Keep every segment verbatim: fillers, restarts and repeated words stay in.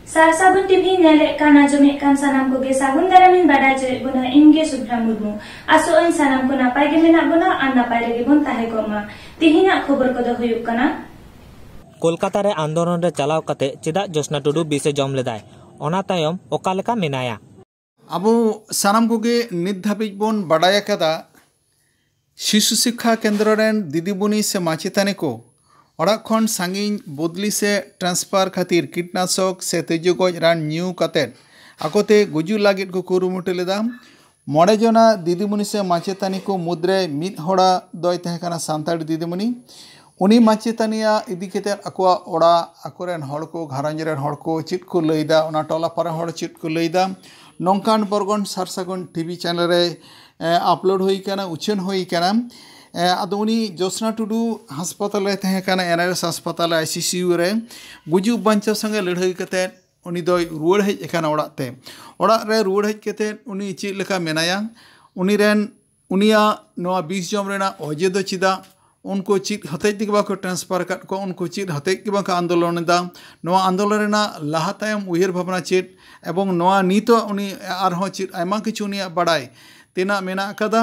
ᱥᱟᱨ ᱥᱟᱹᱜᱩᱱ ᱴᱤᱵᱷᱤ ᱧᱮᱞᱮᱫ ᱠᱟᱱ, ᱟᱸᱡᱚᱢᱮᱫ ᱠᱟᱱ ᱥᱟᱱᱟᱢ ᱠᱚᱜᱮ ᱥᱟᱹᱜᱩᱱ ᱫᱟᱨᱟᱢᱤᱧ ᱵᱟᱰᱟᱭ ᱦᱚᱪᱚᱭᱮᱫ ᱵᱚᱱᱟ᱾ ᱤᱧ ᱜᱮ ᱥᱩᱵᱷᱨᱟ ᱢᱩᱨᱢᱩ᱾ ᱟᱥᱚᱜ ᱟᱹᱧ ᱥᱟᱱᱟᱢ ᱠᱚ ᱱᱟᱯᱟᱭ ᱜᱮ ᱢᱮᱱᱟᱜ ᱵᱚᱱᱟ ᱟᱨ ᱱᱟᱯᱟᱭ ᱨᱮᱜᱮ ᱵᱚᱱ ᱛᱟᱦᱮᱸ ᱠᱚᱜ ᱢᱟ᱾ ᱛᱤᱦᱤᱧᱟᱜ ᱠᱷᱚᱵᱚᱨ ᱠᱚᱫᱚ ᱦᱩᱭᱩᱜ ᱠᱟᱱᱟ᱾ ᱠᱳᱞᱠᱟᱛᱟ ᱨᱮ ᱟᱱᱫᱳᱞᱚᱱ ᱨᱮ ᱪᱟᱞᱟᱣ ᱠᱟᱛᱮ ᱪᱮᱫᱟᱜ ᱡᱳᱥᱱᱟ ᱴᱩᱰᱩ ᱵᱤᱥ ᱮ ᱡᱚᱢ ᱞᱮᱫᱟᱭ, ᱚᱱᱟ ᱛᱟᱭᱚᱢ ᱚᱠᱟ ᱞᱮᱠᱟ ᱢᱮᱱᱟᱭᱟ? ᱟᱵᱚ ᱥᱟᱱᱟᱢ ᱠᱚᱜᱮ ᱱᱤᱛ ᱫᱷᱟᱹᱵᱤᱡ ᱵᱚᱱ ᱵᱟᱰᱟᱭ ᱟᱠᱟᱫᱟ, ᱥᱤᱥᱩ ᱥᱤᱠᱠᱷᱟ ᱠᱮᱱᱫᱨᱚ ᱨᱮᱱ ᱫᱤᱫᱤᱢᱩᱱᱤ ᱥᱮ ᱢᱟᱪᱮᱛᱟᱹᱱᱤ ᱠᱚ ᱚᱲᱟᱜ ᱠᱷᱚᱱ ᱥᱟᱺᱜᱤᱧ ᱵᱚᱫᱞᱤ ᱥᱮ transfer ᱠᱷᱟᱹᱛᱤᱨ ᱠᱤᱴᱱᱟᱥᱚᱠ ᱥᱮ ᱛᱤᱡᱩ ᱜᱚᱡ ᱨᱟᱱ ᱧᱩ ᱠᱟᱛᱮ ᱟᱠᱚᱛᱮ ᱜᱩᱡᱩᱜ ᱞᱟᱹᱜᱤᱫ ᱠᱚ ᱠᱩᱨᱩᱢᱩᱴᱩ ᱞᱮᱫᱟ᱾ ᱢᱚᱬᱮ ᱡᱚᱱᱟ ᱫᱤᱫᱤᱢᱩᱱᱤ ᱥᱮ ᱢᱟᱪᱮᱛᱟᱹᱱᱤ ᱠᱚ ᱢᱩᱫᱽᱨᱮ ᱢᱤᱫ ᱦᱚᱲᱟᱜ ᱫᱚᱭ ᱛᱟᱦᱮᱸ ᱠᱟᱱᱟ ᱥᱟᱱᱛᱟᱲᱤ ᱫᱤᱫᱤᱢᱩᱱᱤ᱾ ᱩᱱᱤ ᱢᱟᱪᱮᱛᱟᱹᱱᱤᱭᱟᱜ ᱤᱫᱤ ᱠᱟᱛᱮ ᱟᱠᱚᱣᱟᱜ ᱚᱲᱟᱜ, ᱟᱠᱚᱨᱮᱱ ᱦᱚᱲ ᱠᱚ, ᱜᱷᱟᱨᱚᱸᱡᱽ ᱨᱮᱱ ᱦᱚᱲ ᱠᱚ ᱪᱮᱫ ᱠᱚ ᱞᱟᱹᱭᱫᱟ, ᱚᱱᱟ ᱴᱚᱞᱟ ᱯᱟᱲᱟ ᱦᱚᱲ ᱪᱮᱫ ᱠᱚ ᱞᱟᱹᱭᱫᱟ, ᱱᱚᱝᱠᱟᱱ ᱵᱚᱨᱜᱚᱱ ᱥᱟᱨ ᱥᱟᱹᱜᱩᱱ ᱴᱤᱵᱷᱤ ᱪᱮᱱᱮᱞ ᱨᱮ, ᱮ, ᱟᱯᱞᱳᱰ ᱦᱩᱭ ᱠᱟᱱᱟ, ᱩᱪᱷᱟᱹᱱ ᱦᱩᱭ ᱠᱟᱱᱟ᱾ ᱮ, ᱟᱫᱚ ᱩᱱᱤ ᱡᱳᱥᱱᱟ ᱴᱩᱰᱩ ᱦᱟᱥᱯᱟᱛᱟᱞ ᱨᱮ ᱛᱟᱦᱮᱸ ᱠᱟᱱᱟ, NRS ᱦᱟᱥᱯᱟᱛᱟᱞ, ICCU ᱨᱮ ᱜᱩᱡᱩᱜ ᱵᱟᱧᱪᱟᱣ ᱥᱚᱸᱜᱮ ᱞᱟᱹᱲᱦᱟᱹᱭ ᱠᱟᱛᱮ ᱩᱱᱤ ᱫᱚᱭ ᱨᱩᱣᱟᱹᱲ ᱦᱮᱡ ᱟᱠᱟᱱᱟ ᱚᱲᱟᱜ ᱛᱮ᱾ ᱚᱲᱟᱜ ᱨᱮ ᱨᱩᱣᱟᱹᱲ ᱦᱮᱡ ᱠᱟᱛᱮ ᱩᱱᱤ ᱪᱮᱫ ᱞᱮᱠᱟ ᱢᱮᱱᱟᱭᱟ, ᱩᱱᱤ ᱨᱮᱱ, ᱩᱱᱤᱭᱟᱜ ᱱᱚᱣᱟ ᱵᱤᱥ ᱡᱚᱢ ᱨᱮᱱᱟᱜ ᱚᱡᱮ ᱫᱚ ᱪᱮᱫᱟᱜ, ᱩᱱᱠᱩ ᱪᱮᱫ ᱦᱚᱛᱮᱡ ᱛᱮᱜᱮ ᱵᱟᱠᱚ transfer ᱟᱠᱟᱫ ᱠᱚᱣᱟ, ᱩᱱᱠᱩ ᱪᱮᱫ ᱦᱚᱛᱮᱡ ᱜᱮ ᱵᱟᱠᱚ ᱟᱱᱫᱳᱞᱚᱱ ᱮᱫᱟ, ᱱᱚᱣᱟ ᱟᱱᱫᱳᱞᱚᱱ ᱨᱮᱱᱟᱜ ᱞᱟᱦᱟ ᱛᱟᱭᱚᱢ ᱩᱭᱦᱟᱹᱨ ᱵᱷᱟᱵᱽᱱᱟ ᱪᱮᱫ, ᱮᱵᱚᱝ ᱱᱚᱣᱟ ᱱᱤᱛᱚᱜ ᱩᱱᱤ ᱟᱨᱦᱚᱸ ᱪᱮᱫ ᱟᱭᱢᱟ ᱠᱤᱪᱷᱩ ᱩᱱᱤᱭᱟᱜ ᱵᱟᱲᱟᱭ ᱛᱤᱱᱟᱹᱜ ᱢᱮᱱᱟᱜ ᱟᱠᱟᱫᱟ,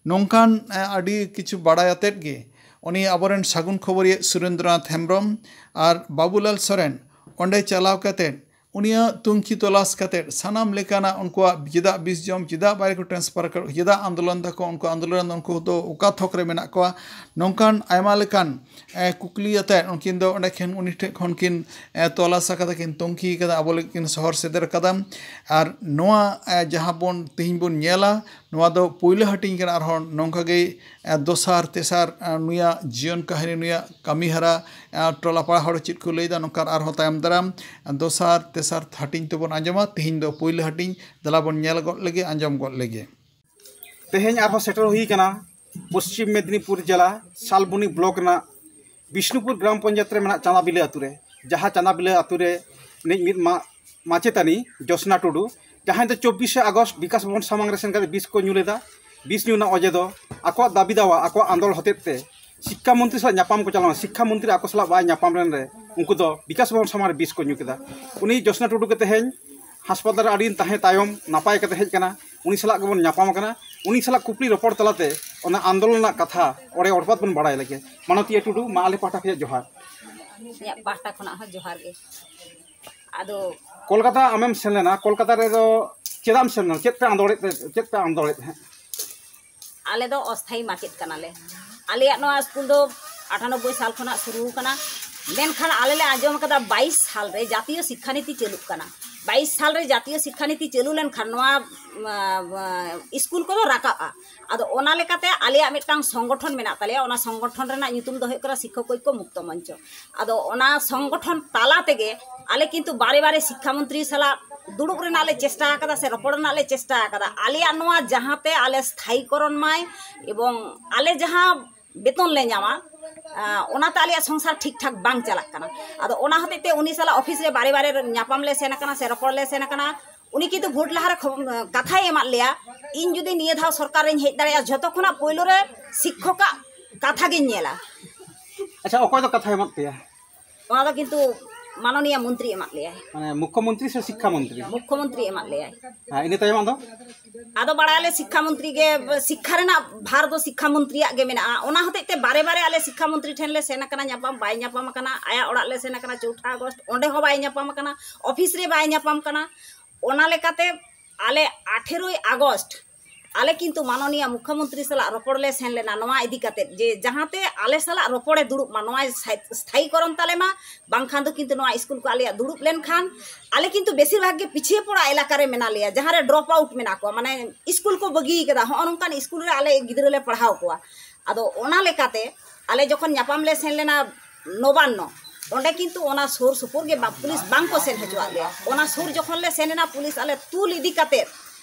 ᱱᱚᱝᱠᱟᱱ, ᱮ, ᱟᱹᱰᱤ ᱠᱤᱪᱷᱩ ᱵᱟᱲᱟᱭ ᱟᱛᱮᱫ ᱜᱮ ᱩᱱᱤ ᱟᱵᱚᱨᱮᱱ ᱥᱟᱹᱜᱩᱱ ᱠᱷᱚᱵᱚᱨᱤᱭᱟᱹ ᱥᱩᱨᱮᱱᱫᱨᱚᱱᱟᱛᱷ ᱦᱮᱢᱵᱨᱚᱢ ᱟᱨ ᱵᱟᱵᱩᱞᱟᱞ ᱥᱚᱨᱮᱱ ᱚᱸᱰᱮ ᱪᱟᱞᱟᱣ ᱠᱟᱛᱮᱫ ᱩᱱᱤᱭᱟᱜ ᱛᱩᱱᱠᱷᱤ ᱛᱚᱞᱟᱥ ᱠᱟᱛᱮᱫ ᱥᱟᱱᱟᱢ ᱞᱮᱠᱟᱱᱟᱜ ᱩᱱᱠᱩᱣᱟᱜ ᱪᱮᱫᱟᱜ ᱵᱤᱥ ᱡᱚᱢ, ᱪᱮᱫᱟᱜ ᱵᱟᱭᱨᱮ ᱠᱚ transfer ᱟᱠᱟᱫ, ᱪᱮᱫᱟᱜ ᱟᱱᱫᱳᱞᱚᱱ ᱫᱟᱠᱚ, ᱩᱱᱠᱩ ᱟᱱᱫᱳᱞᱚᱱ ᱫᱚ ᱩᱱᱠᱩ ᱫᱚ ᱚᱠᱟ ᱛᱷᱚᱠ ᱨᱮ ᱢᱮᱱᱟᱜ ᱠᱚᱣᱟ, ᱱᱚᱝᱠᱟᱱ ᱟᱭᱢᱟ ᱞᱮᱠᱟᱱ, ᱮ, ᱠᱩᱠᱞᱤ ᱟᱛᱮᱫ ᱩᱱᱠᱤᱱ ᱫᱚ ᱚᱸᱰᱮ ᱠᱷᱚᱱ ᱩᱱᱤ ᱴᱷᱮᱱ ᱠᱷᱚᱱ ᱠᱤᱱ, ᱮ, ᱛᱚᱞᱟᱥ ᱟᱠᱟᱫᱟ, ᱠᱤᱱ ᱛᱩᱱᱠᱷᱤ ᱟᱠᱟᱫᱟ, ᱟᱵᱚ ᱞᱟᱹᱜᱤᱫ ᱠᱤᱱ ᱥᱚᱦᱚᱨ ᱥᱮᱴᱮᱨ ᱟᱠᱟᱫᱟ᱾ ᱟᱨ ᱱᱚᱣᱟ, ᱮ, ᱡᱟᱦᱟᱸ ᱵᱚᱱ ᱛᱮᱦᱮᱧ ᱵᱚᱱ ᱧᱮᱞᱟ, ᱱᱚᱣᱟ ᱫᱚ ᱯᱩᱭᱞᱩ ᱦᱟᱹᱴᱤᱧ ᱠᱟᱱᱟ᱾ ᱟᱨᱦᱚᱸ ᱱᱚᱝᱠᱟ ᱜᱮ, ᱮ, ᱫᱚᱥᱟᱨ, ᱛᱮᱥᱟᱨ, ᱮ, ᱱᱩᱭᱟᱜ ᱡᱤᱭᱚᱱ ᱠᱟᱹᱦᱱᱤ, ᱱᱩᱭᱟᱜ ᱠᱟᱹᱢᱤ ᱦᱚᱨᱟ, ᱮ, ᱴᱚᱞᱟ ᱯᱟᱲᱟ ᱦᱚᱲ ᱪᱮᱫ ᱠᱚ ᱞᱟᱹᱭᱫᱟ, ᱱᱚᱝᱠᱟᱱ ᱟᱨᱦᱚᱸ ᱛᱟᱭᱚᱢ ᱫᱟᱨᱟᱢ, ᱮ, ᱫᱚᱥᱟᱨ, ᱛᱮᱥᱟᱨ ᱦᱟᱹᱴᱤᱧ ᱛᱮᱵᱚᱱ ᱟᱸᱡᱚᱢᱟ᱾ ᱛᱮᱦᱮᱧ ᱫᱚ ᱯᱩᱭᱞᱩ ᱦᱟᱹᱴᱤᱧ, ᱫᱮᱞᱟ ᱵᱚᱱ ᱧᱮᱞ ᱜᱚᱫ ᱞᱮᱜᱮ, ᱟᱸᱡᱚᱢ ᱜᱚᱫ ᱞᱮᱜᱮ᱾ ᱛᱮᱦᱮᱧ ᱟᱨᱦᱚᱸ ᱥᱮᱴᱮᱨ ᱦᱩᱭ ᱠᱟᱱᱟ ᱯᱚᱥᱪᱤᱢ ᱢᱮᱫᱽᱱᱤᱯᱩᱨ ᱡᱮᱞᱟ ᱥᱟᱞᱵᱚᱱᱤ ᱵᱞᱚᱠ ᱨᱮᱱᱟᱜ ᱵᱤᱥᱱᱩᱯᱩᱨ ᱜᱨᱟᱢ ᱯᱚᱧᱪᱟᱭᱮᱛ ᱨᱮ ᱢᱮᱱᱟᱜ ᱪᱟᱸᱫᱟᱵᱤᱞᱟᱹ ᱟᱛᱳ ᱨᱮ, ᱡᱟᱦᱟᱸ ᱪᱟᱸᱫᱟᱵᱤᱞᱟᱹ ᱟᱛᱳ ᱨᱮ ᱱᱤᱡ ᱢᱤᱫ ᱢᱟ-, ᱢᱟᱪᱮᱛᱟᱹᱱᱤ ᱡᱳᱥᱱᱟ ᱴᱩᱰᱩ, ᱡᱟᱦᱟᱸᱭ ᱫᱚ ᱪᱚᱵᱵᱤᱥᱮ ᱟᱜᱚᱥᱴ ᱵᱤᱠᱟᱥ ᱵᱷᱚᱵᱚᱱ ᱥᱟᱢᱟᱝ ᱨᱮ ᱥᱮᱱ ᱠᱟᱛᱮ ᱵᱤᱥ ᱠᱚ ᱧᱩ ᱞᱮᱫᱟ᱾ ᱵᱤᱥ ᱧᱩ ᱨᱮᱱᱟᱜ ᱚᱡᱮ ᱫᱚ ᱟᱠᱚᱣᱟᱜ ᱫᱟᱹᱵᱤ ᱫᱟᱣᱟ, ᱟᱠᱚᱣᱟᱜ ᱟᱸᱫᱳᱲ ᱦᱚᱛᱮᱡ ᱛᱮ ᱥᱤᱠᱠᱷᱟ ᱢᱚᱱᱛᱨᱤ ᱥᱟᱞᱟᱜ ᱧᱟᱯᱟᱢ ᱠᱚ ᱪᱟᱞᱟᱣ ᱞᱮᱱᱟ᱾ ᱥᱤᱠᱠᱷᱟ ᱢᱚᱱᱛᱨᱤ ᱟᱠᱚ ᱥᱟᱞᱟᱜ ᱵᱟᱭ ᱧᱟᱯᱟᱢ ᱞᱮᱱ ᱨᱮ ᱩᱱᱠᱩ ᱫᱚ ᱵᱤᱠᱟᱥ ᱵᱷᱚᱵᱚᱱ ᱥᱟᱢᱟᱝ ᱨᱮ ᱵᱤᱥ ᱠᱚ ᱧᱩ ᱠᱮᱫᱟ᱾ ᱩᱱᱤ ᱡᱳᱥᱱᱟ ᱴᱩᱰᱩ ᱜᱮ ᱛᱮᱦᱮᱧ ᱦᱟᱥᱯᱟᱛᱟᱞ ᱨᱮ ᱟᱹᱰᱤ ᱫᱤᱱ ᱛᱟᱦᱮᱸ ᱛᱟᱭᱚᱢ ᱱᱟᱯᱟᱭ ᱠᱟᱛᱮ ᱦᱮᱡ ᱠᱟᱱᱟ᱾ ᱩᱱᱤ ᱥᱟᱞᱟᱜ ᱜᱮᱵᱚᱱ ᱧᱟᱯᱟᱢ ᱠᱟᱱᱟ᱾ ᱩᱱᱤ ᱥᱟᱞᱟᱜ ᱠᱩᱠᱞᱤ ᱨᱚᱯᱚᱲ ᱛᱟᱞᱟᱛᱮ ᱚᱱᱟ ᱟᱱᱫᱳᱞᱚᱱ ᱨᱮᱱᱟᱜ ᱠᱟᱛᱷᱟ ᱚᱲᱮ ᱚᱲᱯᱟᱛ ᱵᱚᱱ ᱵᱟᱲᱟᱭ ᱞᱮᱜᱮ᱾ ᱢᱟᱱᱚᱛᱤᱭᱟᱹ ᱴᱩᱰᱩ, ᱢᱟ ᱟᱞᱮ ᱯᱟᱦᱴᱟ ᱠᱷᱚᱱᱟᱜ ᱡᱚᱦᱟᱨ᱾ ᱤᱧᱟᱹᱜ ᱯᱟᱦᱴᱟ ᱠᱷᱚᱱᱟᱜ ᱦᱚᱸ ᱡᱚᱦᱟᱨ ᱜᱮ᱾ ᱟᱫᱚ ᱠᱳᱞᱠᱟᱛᱟ ᱟᱢᱮᱢ ᱥᱮᱱ ᱞᱮᱱᱟ, ᱠᱳᱞᱠᱟᱛᱟ ᱨᱮᱫᱚ ᱪᱮᱫᱟᱜ ᱮᱢ ᱥᱮᱱ ᱞᱮᱱᱟ? ᱪᱮᱫ ᱯᱮ ᱟᱱᱫᱳᱲᱮᱫ ᱛᱮ, ᱪᱮᱫ ᱯᱮ ᱟᱱᱫᱳᱲᱮᱫ ᱛᱟᱦᱮᱸᱫ? ᱟᱞᱮ ᱫᱚ ᱚᱥᱛᱷᱟᱭᱤ ᱢᱟᱪᱮᱫ ᱠᱟᱱᱟᱞᱮ᱾ ᱟᱞᱮᱭᱟᱜ ᱱᱚᱣᱟ ᱥᱠᱩᱞ ᱫᱚ ᱟᱴᱷᱟᱱᱚᱵᱵᱳᱭ ᱥᱟᱞ ᱠᱷᱚᱱᱟᱜ ᱥᱩᱨᱩ ᱠᱟᱱᱟ᱾ ᱢᱮᱱᱠᱷᱟᱱ ᱟᱞᱮ ᱞᱮ ᱟᱸᱡᱚᱢ ᱟᱠᱟᱫᱟ ᱵᱟᱭᱤᱥ ᱥᱟᱞ ᱨᱮ ᱡᱟᱛᱤᱭᱚ ᱥᱤᱠᱠᱷᱟ ᱱᱤᱛᱤ ᱪᱟᱹᱞᱩᱜ ᱠᱟᱱᱟ᱾ ᱵᱟᱭᱤᱥ ᱥᱟᱞ ᱨᱮ ᱡᱟᱛᱤᱭᱚ ᱥᱤᱠᱠᱷᱟ ᱱᱤᱛᱤ ᱪᱟᱹᱞᱩ ᱞᱮᱱᱠᱷᱟᱱ ᱱᱚᱣᱟ ᱟᱸ, ᱟᱸ, ᱥᱠᱩᱞ ᱠᱚᱫᱚ ᱨᱟᱠᱟᱵᱼᱟ᱾ ᱟᱫᱚ ᱚᱱᱟ ᱞᱮᱠᱟᱛᱮ ᱟᱞᱮᱭᱟᱜ ᱢᱤᱫᱴᱟᱝ ᱥᱚᱝᱜᱚᱴᱷᱚᱱ ᱢᱮᱱᱟᱜ ᱛᱟᱞᱮᱭᱟ᱾ ᱚᱱᱟ ᱥᱚᱝᱜᱚᱴᱷᱚᱱ ᱨᱮᱱᱟᱜ ᱧᱩᱛᱩᱢ ᱫᱚ ᱦᱩᱭᱩᱜ ᱠᱟᱱᱟ ᱥᱤᱠᱠᱷᱚᱠ ᱳᱭᱠᱠᱚ ᱢᱩᱠᱛᱚ ᱢᱚᱧᱪᱚ᱾ ᱟᱫᱚ ᱚᱱᱟ ᱥᱚᱝᱜᱚᱴᱷᱚᱱ ᱛᱟᱞᱟ ᱛᱮᱜᱮ ᱟᱞᱮ ᱠᱤᱱᱛᱩ ᱵᱟᱨᱮ ᱵᱟᱨᱮ ᱥᱤᱠᱠᱷᱟ ᱢᱚᱱᱛᱨᱤ ᱥᱟᱞᱟᱜ ᱫᱩᱲᱩᱵ ᱨᱮᱱᱟᱜ ᱞᱮ ᱪᱮᱥᱴᱟ ᱟᱠᱟᱫᱟ ᱥᱮ ᱨᱚᱯᱚᱲ ᱨᱮᱱᱟᱜ ᱞᱮ ᱪᱮᱥᱴᱟ ᱟᱠᱟᱫᱟ, ᱟᱞᱮᱭᱟᱜ ᱱᱚᱣᱟ ᱡᱟᱦᱟᱸᱛᱮ ᱟᱞᱮ ᱥᱛᱷᱟᱭᱤᱠᱚᱨᱚᱱ ᱢᱟᱭ ᱮᱵᱚᱝ ᱟᱞᱮ ᱡᱟᱦᱟᱸ ᱵᱮᱛᱚᱱ ᱞᱮ ᱧᱟᱢᱟ, ᱟᱸ, ᱚᱱᱟᱛᱮ ᱟᱞᱮᱭᱟᱜ ᱥᱚᱝᱥᱟᱨ ᱴᱷᱤᱠ ᱴᱷᱟᱠ ᱵᱟᱝ ᱪᱟᱞᱟᱜ ᱠᱟᱱᱟ᱾ ᱟᱫᱚ ᱚᱱᱟ ᱦᱚᱛᱮᱡ ᱛᱮ ᱩᱱᱤ ᱥᱟᱞᱟᱜ ᱚᱯᱷᱤᱥ ᱨᱮ ᱵᱟᱨᱮ ᱵᱟᱨᱮ ᱧᱟᱯᱟᱢ ᱞᱮ ᱥᱮᱱ ᱟᱠᱟᱱᱟ ᱥᱮ ᱨᱚᱯᱚᱲ ᱞᱮ ᱥᱮᱱ ᱟᱠᱟᱱᱟ᱾ ᱩᱱᱤ ᱠᱤᱱᱛᱩ ᱵᱷᱳᱴ ᱞᱟᱦᱟᱨᱮ ᱠᱷᱚᱵ-, ᱠᱟᱛᱷᱟᱭ ᱮᱢᱟᱫ ᱞᱮᱭᱟ, ᱤᱧ ᱡᱩᱫᱤ ᱱᱤᱭᱟᱹ ᱫᱷᱟᱣ ᱥᱚᱨᱠᱟᱨ ᱨᱤᱧ ᱦᱮᱡ ᱫᱟᱲᱮᱭᱟᱜᱼᱟ, ᱡᱷᱚᱛᱚ ᱠᱷᱚᱱᱟᱜ ᱯᱳᱭᱞᱳ ᱨᱮ ᱥᱤᱠᱠᱷᱚᱠᱟᱜ ᱠᱟᱛᱷᱟ ᱜᱤᱧ ᱧᱮᱞᱟ᱾ ᱟᱪᱪᱷᱟ, ᱚᱠᱚᱭ ᱫᱚ ᱠᱟᱛᱷᱟᱭ ᱮᱢᱟᱫ ᱯᱮᱭᱟ? ᱚᱱᱟ ᱫᱚ ᱠᱤᱱᱛᱩ ᱢᱟᱱᱚᱱᱤᱭᱟ ᱢᱚᱱᱛᱨᱤ ᱮᱢᱟᱫ ᱞᱮᱭᱟᱭ᱾ ᱢᱟᱱᱮ ᱢᱩᱠᱠᱷᱚ ᱢᱚᱱᱛᱨᱤ ᱥᱮ ᱥᱤᱠᱠᱷᱟ ᱢᱚᱱᱛᱨᱤ? ᱢᱩᱠᱠᱷᱚ ᱢᱚᱱᱛᱨᱤ ᱮᱢᱟᱫ ᱞᱮᱭᱟᱭ᱾ ᱦᱮᱸ, ᱤᱱᱟᱹ ᱛᱟᱭᱚᱢ ᱟᱫᱚ? ᱟᱫᱚ ᱵᱟᱲᱟᱭᱟᱞᱮ ᱥᱤᱠᱠᱷᱟ ᱢᱚᱱᱛᱨᱤ ᱜᱮ, ᱥᱤᱠᱠᱷᱟ ᱨᱮᱱᱟᱜ ᱵᱷᱟᱨ ᱫᱚ ᱥᱤᱠᱠᱷᱟ ᱢᱚᱱᱛᱨᱤᱭᱟᱜ ᱜᱮ ᱢᱮᱱᱟᱜᱼᱟ᱾ ᱚᱱᱟ ᱦᱚᱛᱮᱡ ᱛᱮ ᱵᱟᱨᱮ ᱵᱟᱨᱮ ᱟᱞᱮ ᱥᱤᱠᱠᱷᱟ ᱢᱚᱱᱛᱨᱤ ᱴᱷᱮᱱ ᱞᱮ ᱥᱮᱱ ᱟᱠᱟᱱᱟ, ᱧᱟᱯᱟᱢ ᱵᱟᱭ ᱧᱟᱯᱟᱢ ᱟᱠᱟᱱᱟ᱾ ᱟᱭᱟᱜ ᱚᱲᱟᱜ ᱞᱮ ᱥᱮᱱ ᱟᱠᱟᱱᱟ ᱪᱳᱣᱴᱷᱟ ᱟᱜᱚᱥᱴ, ᱚᱸᱰᱮ ᱦᱚᱸ ᱵᱟᱭ ᱧᱟᱯᱟᱢ ᱟᱠᱟᱱᱟ, ᱚᱯᱷᱤᱥ ᱨᱮ ᱵᱟᱭ ᱧᱟᱯᱟᱢ ᱠᱟᱱᱟ᱾ ᱚᱱᱟ ᱞᱮᱠᱟᱛᱮ ᱟᱞᱮ ᱟᱴᱷᱮᱨᱳᱭ ᱟᱜᱚᱥᱴ ᱟᱞᱮ ᱠᱤᱱᱛᱩ ᱢᱟᱱᱚᱱᱤᱭᱟ ᱢᱩᱠᱠᱷᱚ ᱢᱚᱱᱛᱨᱤ ᱥᱟᱞᱟᱜ ᱨᱚᱯᱚᱲ ᱞᱮ ᱥᱮᱱ ᱞᱮᱱᱟ ᱱᱚᱣᱟ ᱤᱫᱤ ᱠᱟᱛᱮᱫ, ᱡᱮ ᱡᱟᱦᱟᱸᱛᱮ ᱟᱞᱮ ᱥᱟᱞᱟᱜ ᱨᱚᱯᱚᱲᱮ ᱫᱩᱲᱩᱵ ᱢᱟ, ᱱᱚᱣᱟ ᱥᱛᱷᱟᱭᱤ-, ᱥᱛᱷᱟᱭᱤᱠᱚᱨᱚᱱ ᱛᱟᱞᱮ ᱢᱟ, ᱵᱟᱝᱠᱷᱟᱱ ᱫᱚ ᱠᱤᱱᱛᱩ ᱱᱚᱣᱟ ᱥᱠᱩᱞ ᱠᱚ ᱟᱞᱮᱭᱟᱜ ᱫᱩᱲᱩᱵ ᱞᱮᱱᱠᱷᱟᱱ ᱟᱞᱮ ᱠᱤᱱᱛᱩ ᱵᱮᱥᱤᱨ ᱵᱷᱟᱜᱽ ᱜᱮ ᱯᱤᱪᱷᱤᱭᱟᱹ ᱯᱚᱲᱟ ᱮᱞᱟᱠᱟ ᱨᱮ ᱢᱮᱱᱟᱜ ᱞᱮᱭᱟ, ᱡᱟᱦᱟᱸ ᱨᱮ ᱰᱨᱚᱯ ᱟᱣᱩᱴ ᱢᱮᱱᱟᱜ ᱠᱚᱣᱟ, ᱢᱟᱱᱮ ᱥᱠᱩᱞ ᱠᱚ ᱵᱟᱹᱜᱤ ᱠᱟᱫᱟ, ᱦᱚᱸᱜᱼᱚ ᱱᱚᱝᱠᱟᱱ ᱥᱠᱩᱞ ᱨᱮ ᱟᱞᱮ ᱜᱤᱫᱽᱨᱟᱹ ᱞᱮ ᱯᱟᱲᱦᱟᱣ ᱠᱚᱣᱟ᱾ ᱟᱫᱚ ᱚᱱᱟ ᱞᱮᱠᱟᱛᱮ ᱟᱞᱮ ᱡᱚᱠᱷᱚᱱ ᱧᱟᱯᱟᱢ ᱞᱮ ᱥᱮᱱ ᱞᱮᱱᱟ ᱱᱚᱵᱟᱱᱱᱚ, ᱚᱸᱰᱮ ᱠᱤᱱᱛᱩ ᱚᱱᱟ ᱥᱩᱨ ᱥᱩᱯᱩᱨ ᱜᱮ ᱵᱟ-, ᱯᱩᱞᱤᱥ ᱵᱟᱝ ᱠᱚ ᱥᱮᱱ ᱦᱚᱪᱚᱣᱟᱜ ᱞᱮᱭᱟ᱾ ᱚᱱᱟ ᱥᱩᱨ ᱡᱚᱠᱷᱚᱱ ᱞᱮ ᱥᱮᱱ ᱮᱱᱟ, ᱯᱩᱞᱤᱥ ᱟᱞᱮ ᱛᱩᱞ ᱤᱫᱤ ᱠᱟᱛᱮᱫ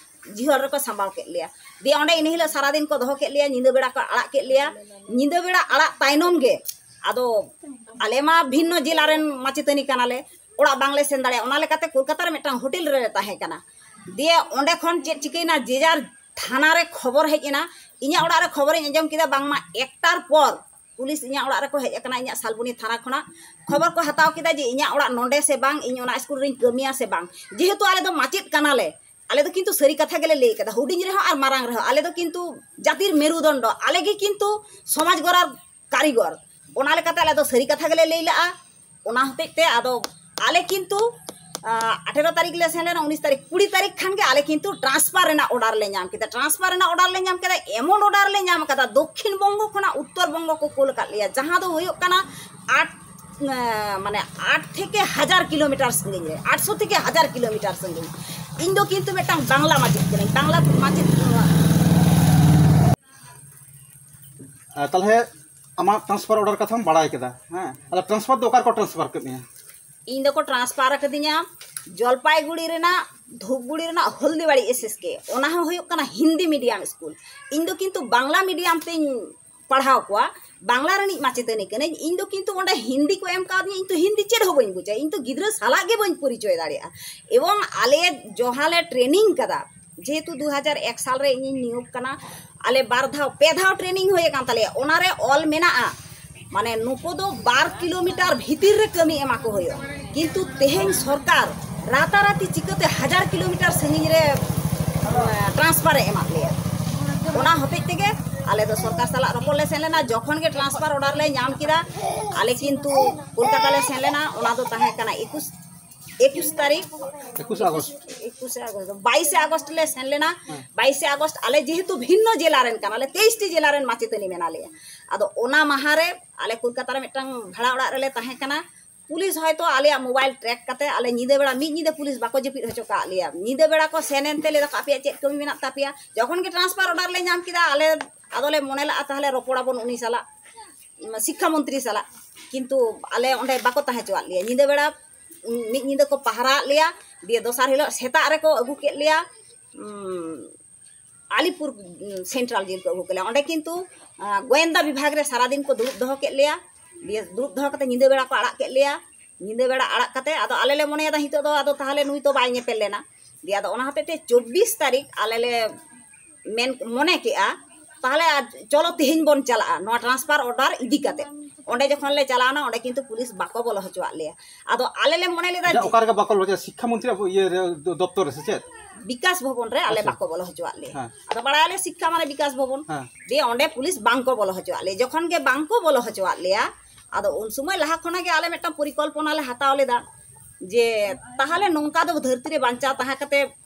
ᱡᱤᱦᱚᱞ ᱨᱮᱠᱚ ᱥᱟᱢᱵᱟᱣ ᱠᱮᱫ ᱞᱮᱭᱟ᱾ ᱫᱤᱭᱮ ᱚᱸᱰᱮ ᱤᱱᱟᱹ ᱦᱤᱞᱳᱜ ᱥᱟᱨᱟᱫᱤᱱ ᱠᱚ ᱫᱚᱦᱚ ᱠᱮᱫ ᱞᱮᱭᱟ, ᱧᱤᱫᱟᱹ ᱵᱮᱲᱟ ᱠᱚ ᱟᱲᱟᱜ ᱠᱮᱫ ᱞᱮᱭᱟ᱾ ᱧᱤᱫᱟᱹ ᱵᱮᱲᱟ ᱟᱲᱟᱜ ᱛᱟᱭᱱᱚᱢ ᱜᱮ ᱟᱫᱚ ᱟᱞᱮ ᱢᱟ ᱵᱷᱤᱱᱱᱚ ᱡᱮᱞᱟ ᱨᱮᱱ ᱢᱟᱪᱮᱛᱟᱹᱱᱤ ᱠᱟᱱᱟᱞᱮ, ᱚᱲᱟᱜ ᱵᱟᱝᱞᱮ ᱥᱮᱱ ᱫᱟᱲᱮᱭᱟᱜᱼᱟ᱾ ᱚᱱᱟ ᱞᱮᱠᱟᱛᱮ ᱠᱳᱞᱠᱟᱛᱟ ᱨᱮ ᱢᱤᱫᱴᱟᱝ ᱦᱳᱴᱮᱞ ᱨᱮᱞᱮ ᱛᱟᱦᱮᱸ ᱠᱟᱱᱟ᱾ ᱫᱤᱭᱮ ᱚᱸᱰᱮ ᱠᱷᱚᱱ ᱪᱮᱫ ᱪᱤᱠᱟᱹᱭᱮᱱᱟ, ᱡᱮ ᱡᱟᱨ ᱛᱷᱟᱱᱟ ᱨᱮ ᱠᱷᱚᱵᱚᱨ ᱦᱮᱡ ᱮᱱᱟ᱾ ᱤᱧᱟᱹᱜ ᱚᱲᱟᱜ ᱨᱮ ᱠᱷᱚᱵᱚᱨᱤᱧ ᱟᱸᱡᱚᱢ ᱠᱮᱫᱟ ᱵᱟᱝᱢᱟ ᱮᱠᱴᱟᱨ ᱯᱚᱨ ᱯᱩᱞᱤᱥ ᱤᱧᱟᱹᱜ ᱚᱲᱟᱜ ᱨᱮᱠᱚ ᱦᱮᱡ ᱟᱠᱟᱱᱟ, ᱤᱧᱟᱹᱜ ᱥᱟᱞᱵᱚᱱᱤ ᱛᱷᱟᱱᱟ ᱠᱷᱚᱱᱟᱜ ᱠᱷᱚᱵᱚᱨ ᱠᱚ ᱦᱟᱛᱟᱣ ᱠᱮᱫᱟ ᱡᱮ ᱤᱧᱟᱹᱜ ᱚᱲᱟᱜ ᱱᱚᱰᱮ ᱥᱮ ᱵᱟᱝ, ᱤᱧ ᱚᱱᱟ ᱥᱠᱩᱞ ᱨᱤᱧ ᱠᱟᱹᱢᱤᱭᱟ ᱥᱮ ᱵᱟᱝ᱾ ᱡᱮᱦᱮᱛᱩ ᱟᱞᱮ ᱫᱚ ᱢᱟᱪᱮᱫ ᱠᱟᱱᱟᱞᱮ, ᱟᱞᱮ ᱫᱚ ᱠᱤᱱᱛᱩ ᱥᱟᱹᱨᱤ ᱠᱟᱛᱷᱟ ᱜᱮᱞᱮ ᱞᱟᱹᱭ ᱠᱟᱫᱟ, ᱦᱩᱰᱤᱧ ᱨᱮᱦᱚᱸ ᱟᱨ ᱢᱟᱨᱟᱝ ᱨᱮᱦᱚᱸ ᱟᱞᱮ ᱫᱚ ᱠᱤᱱᱛᱩ ᱡᱟᱹᱛᱤᱨ ᱢᱮᱨᱩᱫᱚᱱᱰᱚ, ᱟᱞᱮ ᱜᱮ ᱠᱤᱱᱛᱩ ᱥᱚᱢᱟᱡᱽ ᱜᱚᱲᱟᱨ ᱠᱟᱹᱨᱤᱜᱚᱨ᱾ ᱚᱱᱟ ᱞᱮᱠᱟᱛᱮ ᱟᱞᱮ ᱫᱚ ᱥᱟᱹᱨᱤ ᱠᱟᱛᱷᱟ ᱜᱮᱞᱮ ᱞᱟᱹᱭ ᱞᱮᱜᱼᱟ᱾ ᱚᱱᱟ ᱦᱚᱛᱮᱡ ᱛᱮ ᱟᱫᱚ ᱟᱞᱮ ᱠᱤᱱᱛᱩ ᱟᱴᱷᱮᱨᱚ ᱛᱟᱹᱨᱤᱠᱷ ᱞᱮ ᱥᱮᱱ ᱞᱮᱱᱟ, ᱩᱱᱤᱥ ᱛᱟᱹᱨᱤᱠᱷ, ᱠᱩᱲᱤ ᱛᱟᱹᱨᱤᱠᱷ ᱠᱷᱟᱱ ᱜᱮ ᱟᱞᱮ ᱠᱤᱱᱛᱩ ᱴᱨᱟᱱᱥᱯᱷᱟᱨ ᱨᱮᱱᱟᱜ ᱚᱰᱟᱨ ᱞᱮ ᱧᱟᱢ ᱠᱮᱫᱟ᱾ ᱴᱨᱟᱱᱥᱯᱷᱟᱨ ᱨᱮᱱᱟᱜ ᱚᱰᱟᱨ ᱞᱮ ᱧᱟᱢ ᱠᱮᱫᱟ, ᱮᱢᱚᱱ ᱚᱰᱟᱨ ᱞᱮ ᱧᱟᱢ ᱠᱟᱫᱟ, ᱫᱚᱠᱠᱷᱤᱱ ᱵᱚᱝᱜᱚ ᱠᱷᱚᱱᱟᱜ ᱩᱛᱛᱚᱨ ᱵᱚᱝᱜᱚ ᱠᱚ ᱠᱳᱞ ᱟᱠᱟᱫ ᱞᱮᱭᱟ, ᱡᱟᱦᱟᱸ ᱫᱚ ᱦᱩᱭᱩᱜ ᱠᱟᱱᱟ ᱟᱴ ᱢᱟᱱᱮ ᱟᱴ ᱛᱷᱮᱠᱮ ᱦᱟᱡᱟᱨ ᱠᱤᱞᱳᱢᱤᱴᱟᱨ ᱥᱟᱺᱜᱤᱧ ᱨᱮ, ᱟᱴᱥᱚ ᱛᱷᱮᱠᱮ ᱦᱟᱡᱟᱨ ᱠᱤᱞᱳᱢᱤᱴᱟᱨ ᱥᱟᱺᱜᱤᱧ᱾ ᱤᱧ ᱫᱚ ᱠᱤᱱᱛᱩ ᱢᱤᱫᱴᱟᱝ ᱵᱟᱝᱞᱟ ᱢᱟᱪᱮᱫ ᱠᱟᱹᱱᱟᱹᱧ, ᱵᱟᱝᱞᱟ ᱢᱟᱪᱮᱫ᱾ ᱛᱟᱦᱚᱞᱮ ᱟᱢᱟᱜ ᱴᱨᱟᱱᱥᱯᱷᱟᱨ ᱚᱰᱟᱨ ᱠᱟᱛᱷᱟᱢ ᱵᱟᱲᱟᱭ ᱠᱮᱫᱟ, ᱦᱮᱸ? ᱟᱫᱚ ᱴᱨᱟᱱᱥᱯᱷᱟᱨ ᱫᱚ ᱚᱠᱟ ᱨᱮᱠᱚ ᱴᱨᱟᱱᱥᱯᱷᱟᱨ ᱠᱮᱫ ᱢᱮᱭᱟ? ᱤᱧ ᱫᱚᱠᱚ ᱴᱨᱟᱱᱥᱯᱷᱟᱨ ᱟᱠᱟᱫᱤᱧᱟ ᱡᱚᱞᱯᱟᱭᱜᱩᱲᱤ ᱨᱮᱱᱟᱜ, ᱫᱷᱩᱯᱜᱩᱲᱤ ᱨᱮᱱᱟᱜ ᱦᱚᱞᱫᱤᱵᱟᱲᱤ ᱮᱥ ᱮᱥ ᱠᱮ᱾ ᱚᱱᱟ ᱦᱚᱸ ᱦᱩᱭᱩᱜ ᱠᱟᱱᱟ ᱦᱤᱱᱫᱤ ᱢᱤᱰᱤᱭᱟᱢ ᱥᱠᱩᱞ᱾ ᱤᱧ ᱫᱚ ᱠᱤᱱᱛᱩ ᱵᱟᱝᱞᱟ ᱢᱤᱰᱤᱭᱟᱢ ᱛᱤᱧ ᱯᱟᱲᱦᱟᱣ ᱠᱚᱣᱟ᱾ ᱵᱟᱝᱞᱟ ᱨᱤᱱᱤᱡ ᱢᱟᱪᱮᱛᱟᱹᱱᱤ ᱠᱟᱹᱱᱟᱹᱧ᱾ ᱤᱧ ᱫᱚ ᱠᱤᱱᱛᱩ ᱚᱸᱰᱮ ᱦᱤᱱᱫᱤ ᱠᱚ ᱮᱢ ᱠᱟᱣᱫᱤᱧᱟ, ᱤᱧ ᱫᱚ ᱦᱤᱱᱫᱤ ᱪᱮᱫ ᱦᱚᱸ ᱵᱟᱹᱧ ᱵᱩᱡᱟ᱾ ᱤᱧ ᱫᱚ ᱜᱤᱫᱽᱨᱟᱹ ᱥᱟᱞᱟᱜ ᱜᱮ ᱵᱟᱹᱧ ᱯᱚᱨᱤᱪᱚᱭ ᱫᱟᱲᱮᱭᱟᱜᱼᱟ᱾ ᱮᱵᱚᱝ ᱟᱞᱮ ᱡᱟᱦᱟᱸ ᱞᱮ ᱴᱨᱮᱱᱤᱝ ᱠᱟᱫᱟ, ᱡᱮᱦᱮᱛᱩ ᱫᱩ ᱦᱟᱡᱟᱨ ᱮᱠ ᱥᱟᱞ ᱨᱮ ᱤᱧᱤᱧ ᱱᱤᱭᱳᱜᱽ ᱠᱟᱱᱟ, ᱟᱞᱮ ᱵᱟᱨ ᱫᱷᱟᱣ, ᱯᱮ ᱫᱷᱟᱣ ᱴᱨᱮᱱᱤᱝ ᱦᱩᱭ ᱟᱠᱟᱱ ᱛᱟᱞᱮᱭᱟ᱾ ᱚᱱᱟᱨᱮ ᱚᱞ ᱢᱮᱱᱟᱜᱼᱟ, ᱢᱟᱱᱮ ᱱᱩᱠᱩ ᱫᱚ ᱵᱟᱨ ᱠᱤᱞᱳᱢᱤᱴᱟᱨ ᱵᱷᱤᱛᱤᱨ ᱨᱮ ᱠᱟᱹᱢᱤ ᱮᱢᱟ ᱠᱚ ᱦᱩᱭᱩᱜᱼᱟ᱾ ᱠᱤᱱᱛᱩ ᱛᱮᱦᱮᱧ ᱥᱚᱨᱠᱟᱨ ᱨᱟᱛᱟᱨᱟᱛᱤ ᱪᱤᱠᱟᱹᱛᱮ ᱦᱟᱡᱟᱨ ᱠᱤᱞᱳᱢᱤᱴᱟᱨ ᱥᱟᱺᱜᱤᱧ ᱨᱮ ᱴᱨᱟᱱᱥᱯᱷᱟᱨ ᱮ ᱮᱢᱟᱫ ᱞᱮᱭᱟ? ᱚᱱᱟ ᱦᱚᱛᱮᱡ ᱛᱮᱜᱮ ᱟᱞᱮ ᱫᱚ ᱥᱚᱨᱠᱟᱨ ᱥᱟᱞᱟᱜ ᱨᱚᱯᱚᱲ ᱞᱮ ᱥᱮᱱ ᱞᱮᱱᱟ᱾ ᱡᱚᱠᱷᱚᱱ ᱜᱮ ᱴᱨᱟᱱᱥᱯᱷᱟᱨ ᱚᱰᱟᱨ ᱞᱮ ᱧᱟᱢ ᱠᱮᱫᱟ, ᱟᱞᱮ ᱠᱤᱱᱛᱩ ᱠᱳᱞᱠᱟᱛᱟ ᱞᱮ ᱥᱮᱱ ᱞᱮᱱᱟ᱾ ᱚᱱᱟ ᱫᱚ ᱛᱟᱦᱮᱸ ᱠᱟᱱᱟ ᱮᱠᱩᱥ ᱮᱠᱩᱥ ᱛᱟᱹᱨᱤᱠᱷ, ᱮᱠᱩᱥᱮ ᱟᱜᱚᱥᱴ᱾ ᱮᱠᱩᱥᱮ ᱟᱜᱚᱥᱴ, ᱵᱟᱭᱤᱥᱮ ᱟᱜᱚᱥᱴ ᱞᱮ ᱥᱮᱱ ᱞᱮᱱᱟ᱾ ᱵᱟᱭᱤᱥᱮ ᱟᱜᱚᱥᱴ ᱟᱞᱮ ᱡᱮᱦᱮᱛᱩ ᱵᱷᱤᱱᱱᱚ ᱡᱮᱞᱟ ᱨᱮᱱ ᱠᱟᱱᱟᱞᱮ, ᱛᱮᱭᱤᱥ ᱴᱤ ᱡᱮᱞᱟ ᱨᱮᱱ ᱢᱟᱪᱮᱛᱟᱹᱱᱤ ᱢᱮᱱᱟᱜ ᱞᱮᱭᱟ᱾ ᱟᱫᱚ ᱚᱱᱟ ᱢᱟᱦᱟ ᱨᱮ ᱟᱞᱮ ᱠᱳᱞᱠᱟᱛᱟ ᱨᱮ ᱢᱤᱫᱴᱟᱝ ᱵᱷᱟᱲᱟ ᱚᱲᱟᱜ ᱨᱮᱞᱮ ᱛᱟᱦᱮᱸ ᱠᱟᱱᱟ᱾ ᱯᱩᱞᱤᱥ ᱦᱚᱭᱛᱳ ᱟᱞᱮᱭᱟᱜ ᱢᱳᱵᱟᱭᱤᱞ ᱴᱨᱮᱠ ᱠᱟᱛᱮ ᱟᱞᱮ ᱧᱤᱫᱟᱹ ᱵᱮᱲᱟ, ᱢᱤᱫ ᱧᱤᱫᱟᱹ ᱯᱩᱞᱤᱥ ᱵᱟᱠᱚ ᱡᱟᱹᱯᱤᱫ ᱦᱚᱪᱚ ᱠᱟᱜ ᱞᱮᱭᱟ᱾ ᱧᱤᱫᱟᱹ ᱵᱮᱲᱟ ᱠᱚ ᱥᱮᱱ ᱮᱱᱛᱮ ᱞᱟᱹᱭ ᱫᱟᱠᱚ, "ᱟᱯᱮᱭᱟᱜ ᱪᱮᱫ ᱠᱟᱹᱢᱤ ᱢᱮᱱᱟᱜ ᱛᱟᱯᱮᱭᱟ?" ᱡᱚᱠᱷᱚᱱ ᱜᱮ ᱴᱨᱟᱱᱥᱯᱷᱟᱨ ᱚᱰᱟᱨ ᱞᱮ ᱧᱟᱢ ᱠᱮᱫᱟ, ᱟᱞᱮ ᱟᱫᱚᱞᱮ ᱢᱚᱱᱮ ᱞᱟᱜᱼᱟ ᱛᱟᱦᱞᱮ ᱨᱚᱯᱚᱲ ᱟᱵᱚᱱ ᱩᱱᱤ ᱥᱟᱞᱟᱜ, ᱥᱤᱠᱠᱷᱟ ᱢᱚᱱᱛᱨᱤ ᱥᱟᱞᱟᱜ᱾ ᱠᱤᱱᱛᱩ ᱟᱞᱮ ᱚᱸᱰᱮ ᱵᱟᱠᱚ ᱛᱟᱦᱮᱸ ᱦᱚᱪᱚᱣᱟᱜ ᱞᱮᱭᱟ᱾ ᱧᱤᱫᱟᱹ ᱵᱮᱲᱟ ᱢᱤᱫ ᱧᱤᱫᱟᱹ ᱠᱚ ᱯᱟᱦᱟᱨᱟ ᱟᱫ ᱞᱮᱭᱟ᱾ ᱫᱤᱭᱮ ᱫᱚᱥᱟᱨ ᱦᱤᱞᱳᱜ ᱥᱮᱛᱟᱜ ᱨᱮᱠᱚ ᱟᱹᱜᱩ ᱠᱮᱫ ᱞᱮᱭᱟ, ᱩᱸ, ᱟᱞᱤᱯᱩᱨ, ᱩᱸ, ᱥᱮᱱᱴᱨᱟᱞ ᱡᱮᱞ ᱠᱚ ᱟᱹᱜᱩ ᱠᱮᱫ ᱞᱮᱭᱟ᱾ ᱚᱸᱰᱮ ᱠᱤᱱᱛᱩ, ᱟᱸ, ᱜᱳᱭᱮᱱᱫᱟ ᱵᱤᱵᱷᱟᱜᱽ ᱨᱮ ᱥᱟᱨᱟᱫᱤᱱ ᱠᱚ ᱫᱩᱲᱩᱵ ᱫᱚᱦᱚ ᱠᱮᱫ ᱞᱮᱭᱟ᱾ ᱫᱤᱭᱮ ᱫᱩᱲᱩᱵ ᱫᱚᱦᱚ ᱠᱟᱛᱮ ᱧᱤᱫᱟᱹ ᱵᱮᱲᱟ ᱠᱚ ᱟᱲᱟᱜ ᱠᱮᱫ ᱞᱮᱭᱟ᱾ ᱧᱤᱫᱟᱹ ᱵᱮᱲᱟ ᱟᱲᱟᱜ ᱠᱟᱛᱮ ᱟᱫᱚ ᱟᱞᱮ ᱞᱮ ᱢᱚᱱᱮᱭᱮᱫᱟ ᱱᱤᱛᱚᱜ ᱫᱚ ᱟᱫᱚ ᱛᱟᱦᱞᱮ ᱱᱩᱭ ᱛᱚ ᱵᱟᱭ ᱧᱮᱯᱮᱞ ᱞᱮᱱᱟ᱾ ᱫᱤᱭᱮ ᱟᱫᱚ ᱚᱱᱟ ᱦᱚᱛᱮᱡ ᱛᱮ ᱪᱚᱵᱵᱤᱥ ᱛᱟᱹᱨᱤᱠᱷ ᱟᱞᱮ ᱞᱮ ᱢᱮᱱ, ᱢᱚᱱᱮ ᱠᱮᱜᱼᱟ ᱛᱟᱦᱚᱞᱮ ᱟᱨ ᱪᱚᱞᱚ ᱛᱮᱦᱮᱧ ᱵᱚᱱ ᱪᱟᱞᱟᱜᱼᱟ ᱱᱚᱣᱟ ᱴᱨᱟᱱᱥᱯᱷᱟᱨ ᱚᱨᱰᱟᱨ ᱤᱫᱤ ᱠᱟᱛᱮ᱾ ᱚᱸᱰᱮ ᱡᱚᱠᱷᱚᱱ ᱞᱮ ᱪᱟᱞᱟᱣᱱᱟ, ᱚᱸᱰᱮ ᱠᱤᱱᱛᱩ ᱯᱩᱞᱤᱥ ᱵᱟᱠᱚ ᱵᱚᱞᱚ ᱦᱚᱪᱚᱣᱟᱜ ᱞᱮᱭᱟ᱾ ᱟᱫᱚ ᱟᱞᱮ ᱞᱮ ᱢᱚᱱᱮ ᱞᱮᱫᱟ ᱡᱮ ᱚᱠᱟ ᱨᱮᱜᱮ ᱵᱟᱠᱚ ᱞᱚᱡᱟ? ᱥᱤᱠᱠᱷᱟ ᱢᱚᱱᱛᱨᱤ ᱟᱵᱚ ᱤᱭᱟᱹ ᱨᱮ, ᱫᱚᱯᱛᱚᱨ ᱨᱮ ᱥᱮ ᱪᱮᱫ? ᱵᱤᱠᱟᱥ ᱵᱷᱚᱵᱚᱱ ᱨᱮ ᱟᱞᱮ ᱟᱪᱪᱷᱟ᱾ ᱵᱟᱠᱚ ᱵᱚᱞᱚ ᱦᱚᱪᱚᱣᱟᱜ ᱞᱮᱭᱟ᱾ ᱦᱮᱸ᱾ ᱟᱫᱚ ᱵᱟᱲᱟᱭᱟᱞᱮ ᱥᱤᱠᱠᱷᱟ ᱢᱟᱱᱮ ᱵᱤᱠᱟᱥ ᱵᱷᱚᱵᱚᱱ᱾ ᱦᱮᱸ᱾ ᱫᱤᱭᱮ ᱚᱸᱰᱮ ᱯᱩᱞᱤᱥ ᱵᱟᱝ ᱠᱚ ᱵᱚᱞᱚ ᱦᱚᱪᱚᱣᱟᱜ ᱞᱮᱭᱟ᱾ ᱡᱚᱠᱷᱚᱱ ᱜᱮ ᱵᱟᱝ ᱠᱚ ᱵᱚᱞᱚ ᱦᱚᱪᱚᱣᱟᱜ ᱞᱮᱭᱟ, ᱟᱫᱚ ᱩᱱ ᱥᱚᱢᱚᱭ ᱞᱟᱦᱟ ᱠᱷᱚᱱᱟᱜ ᱜᱮ ᱟᱞᱮ ᱢᱤᱫᱴᱟᱝ ᱯᱚᱨᱤᱠᱚᱞᱯᱚᱱᱟ ᱞᱮ ᱦᱟᱛᱟᱣ ᱞᱮᱫᱟ ᱡᱮ ᱛᱟᱦᱚᱞᱮ ᱱᱚᱝᱠᱟ ᱫᱚ ᱫᱷᱟᱹᱨᱛᱤ ᱨᱮ ᱵᱟᱧᱪᱟᱣ ᱛᱟᱦᱮᱸ ᱠᱟᱛᱮ,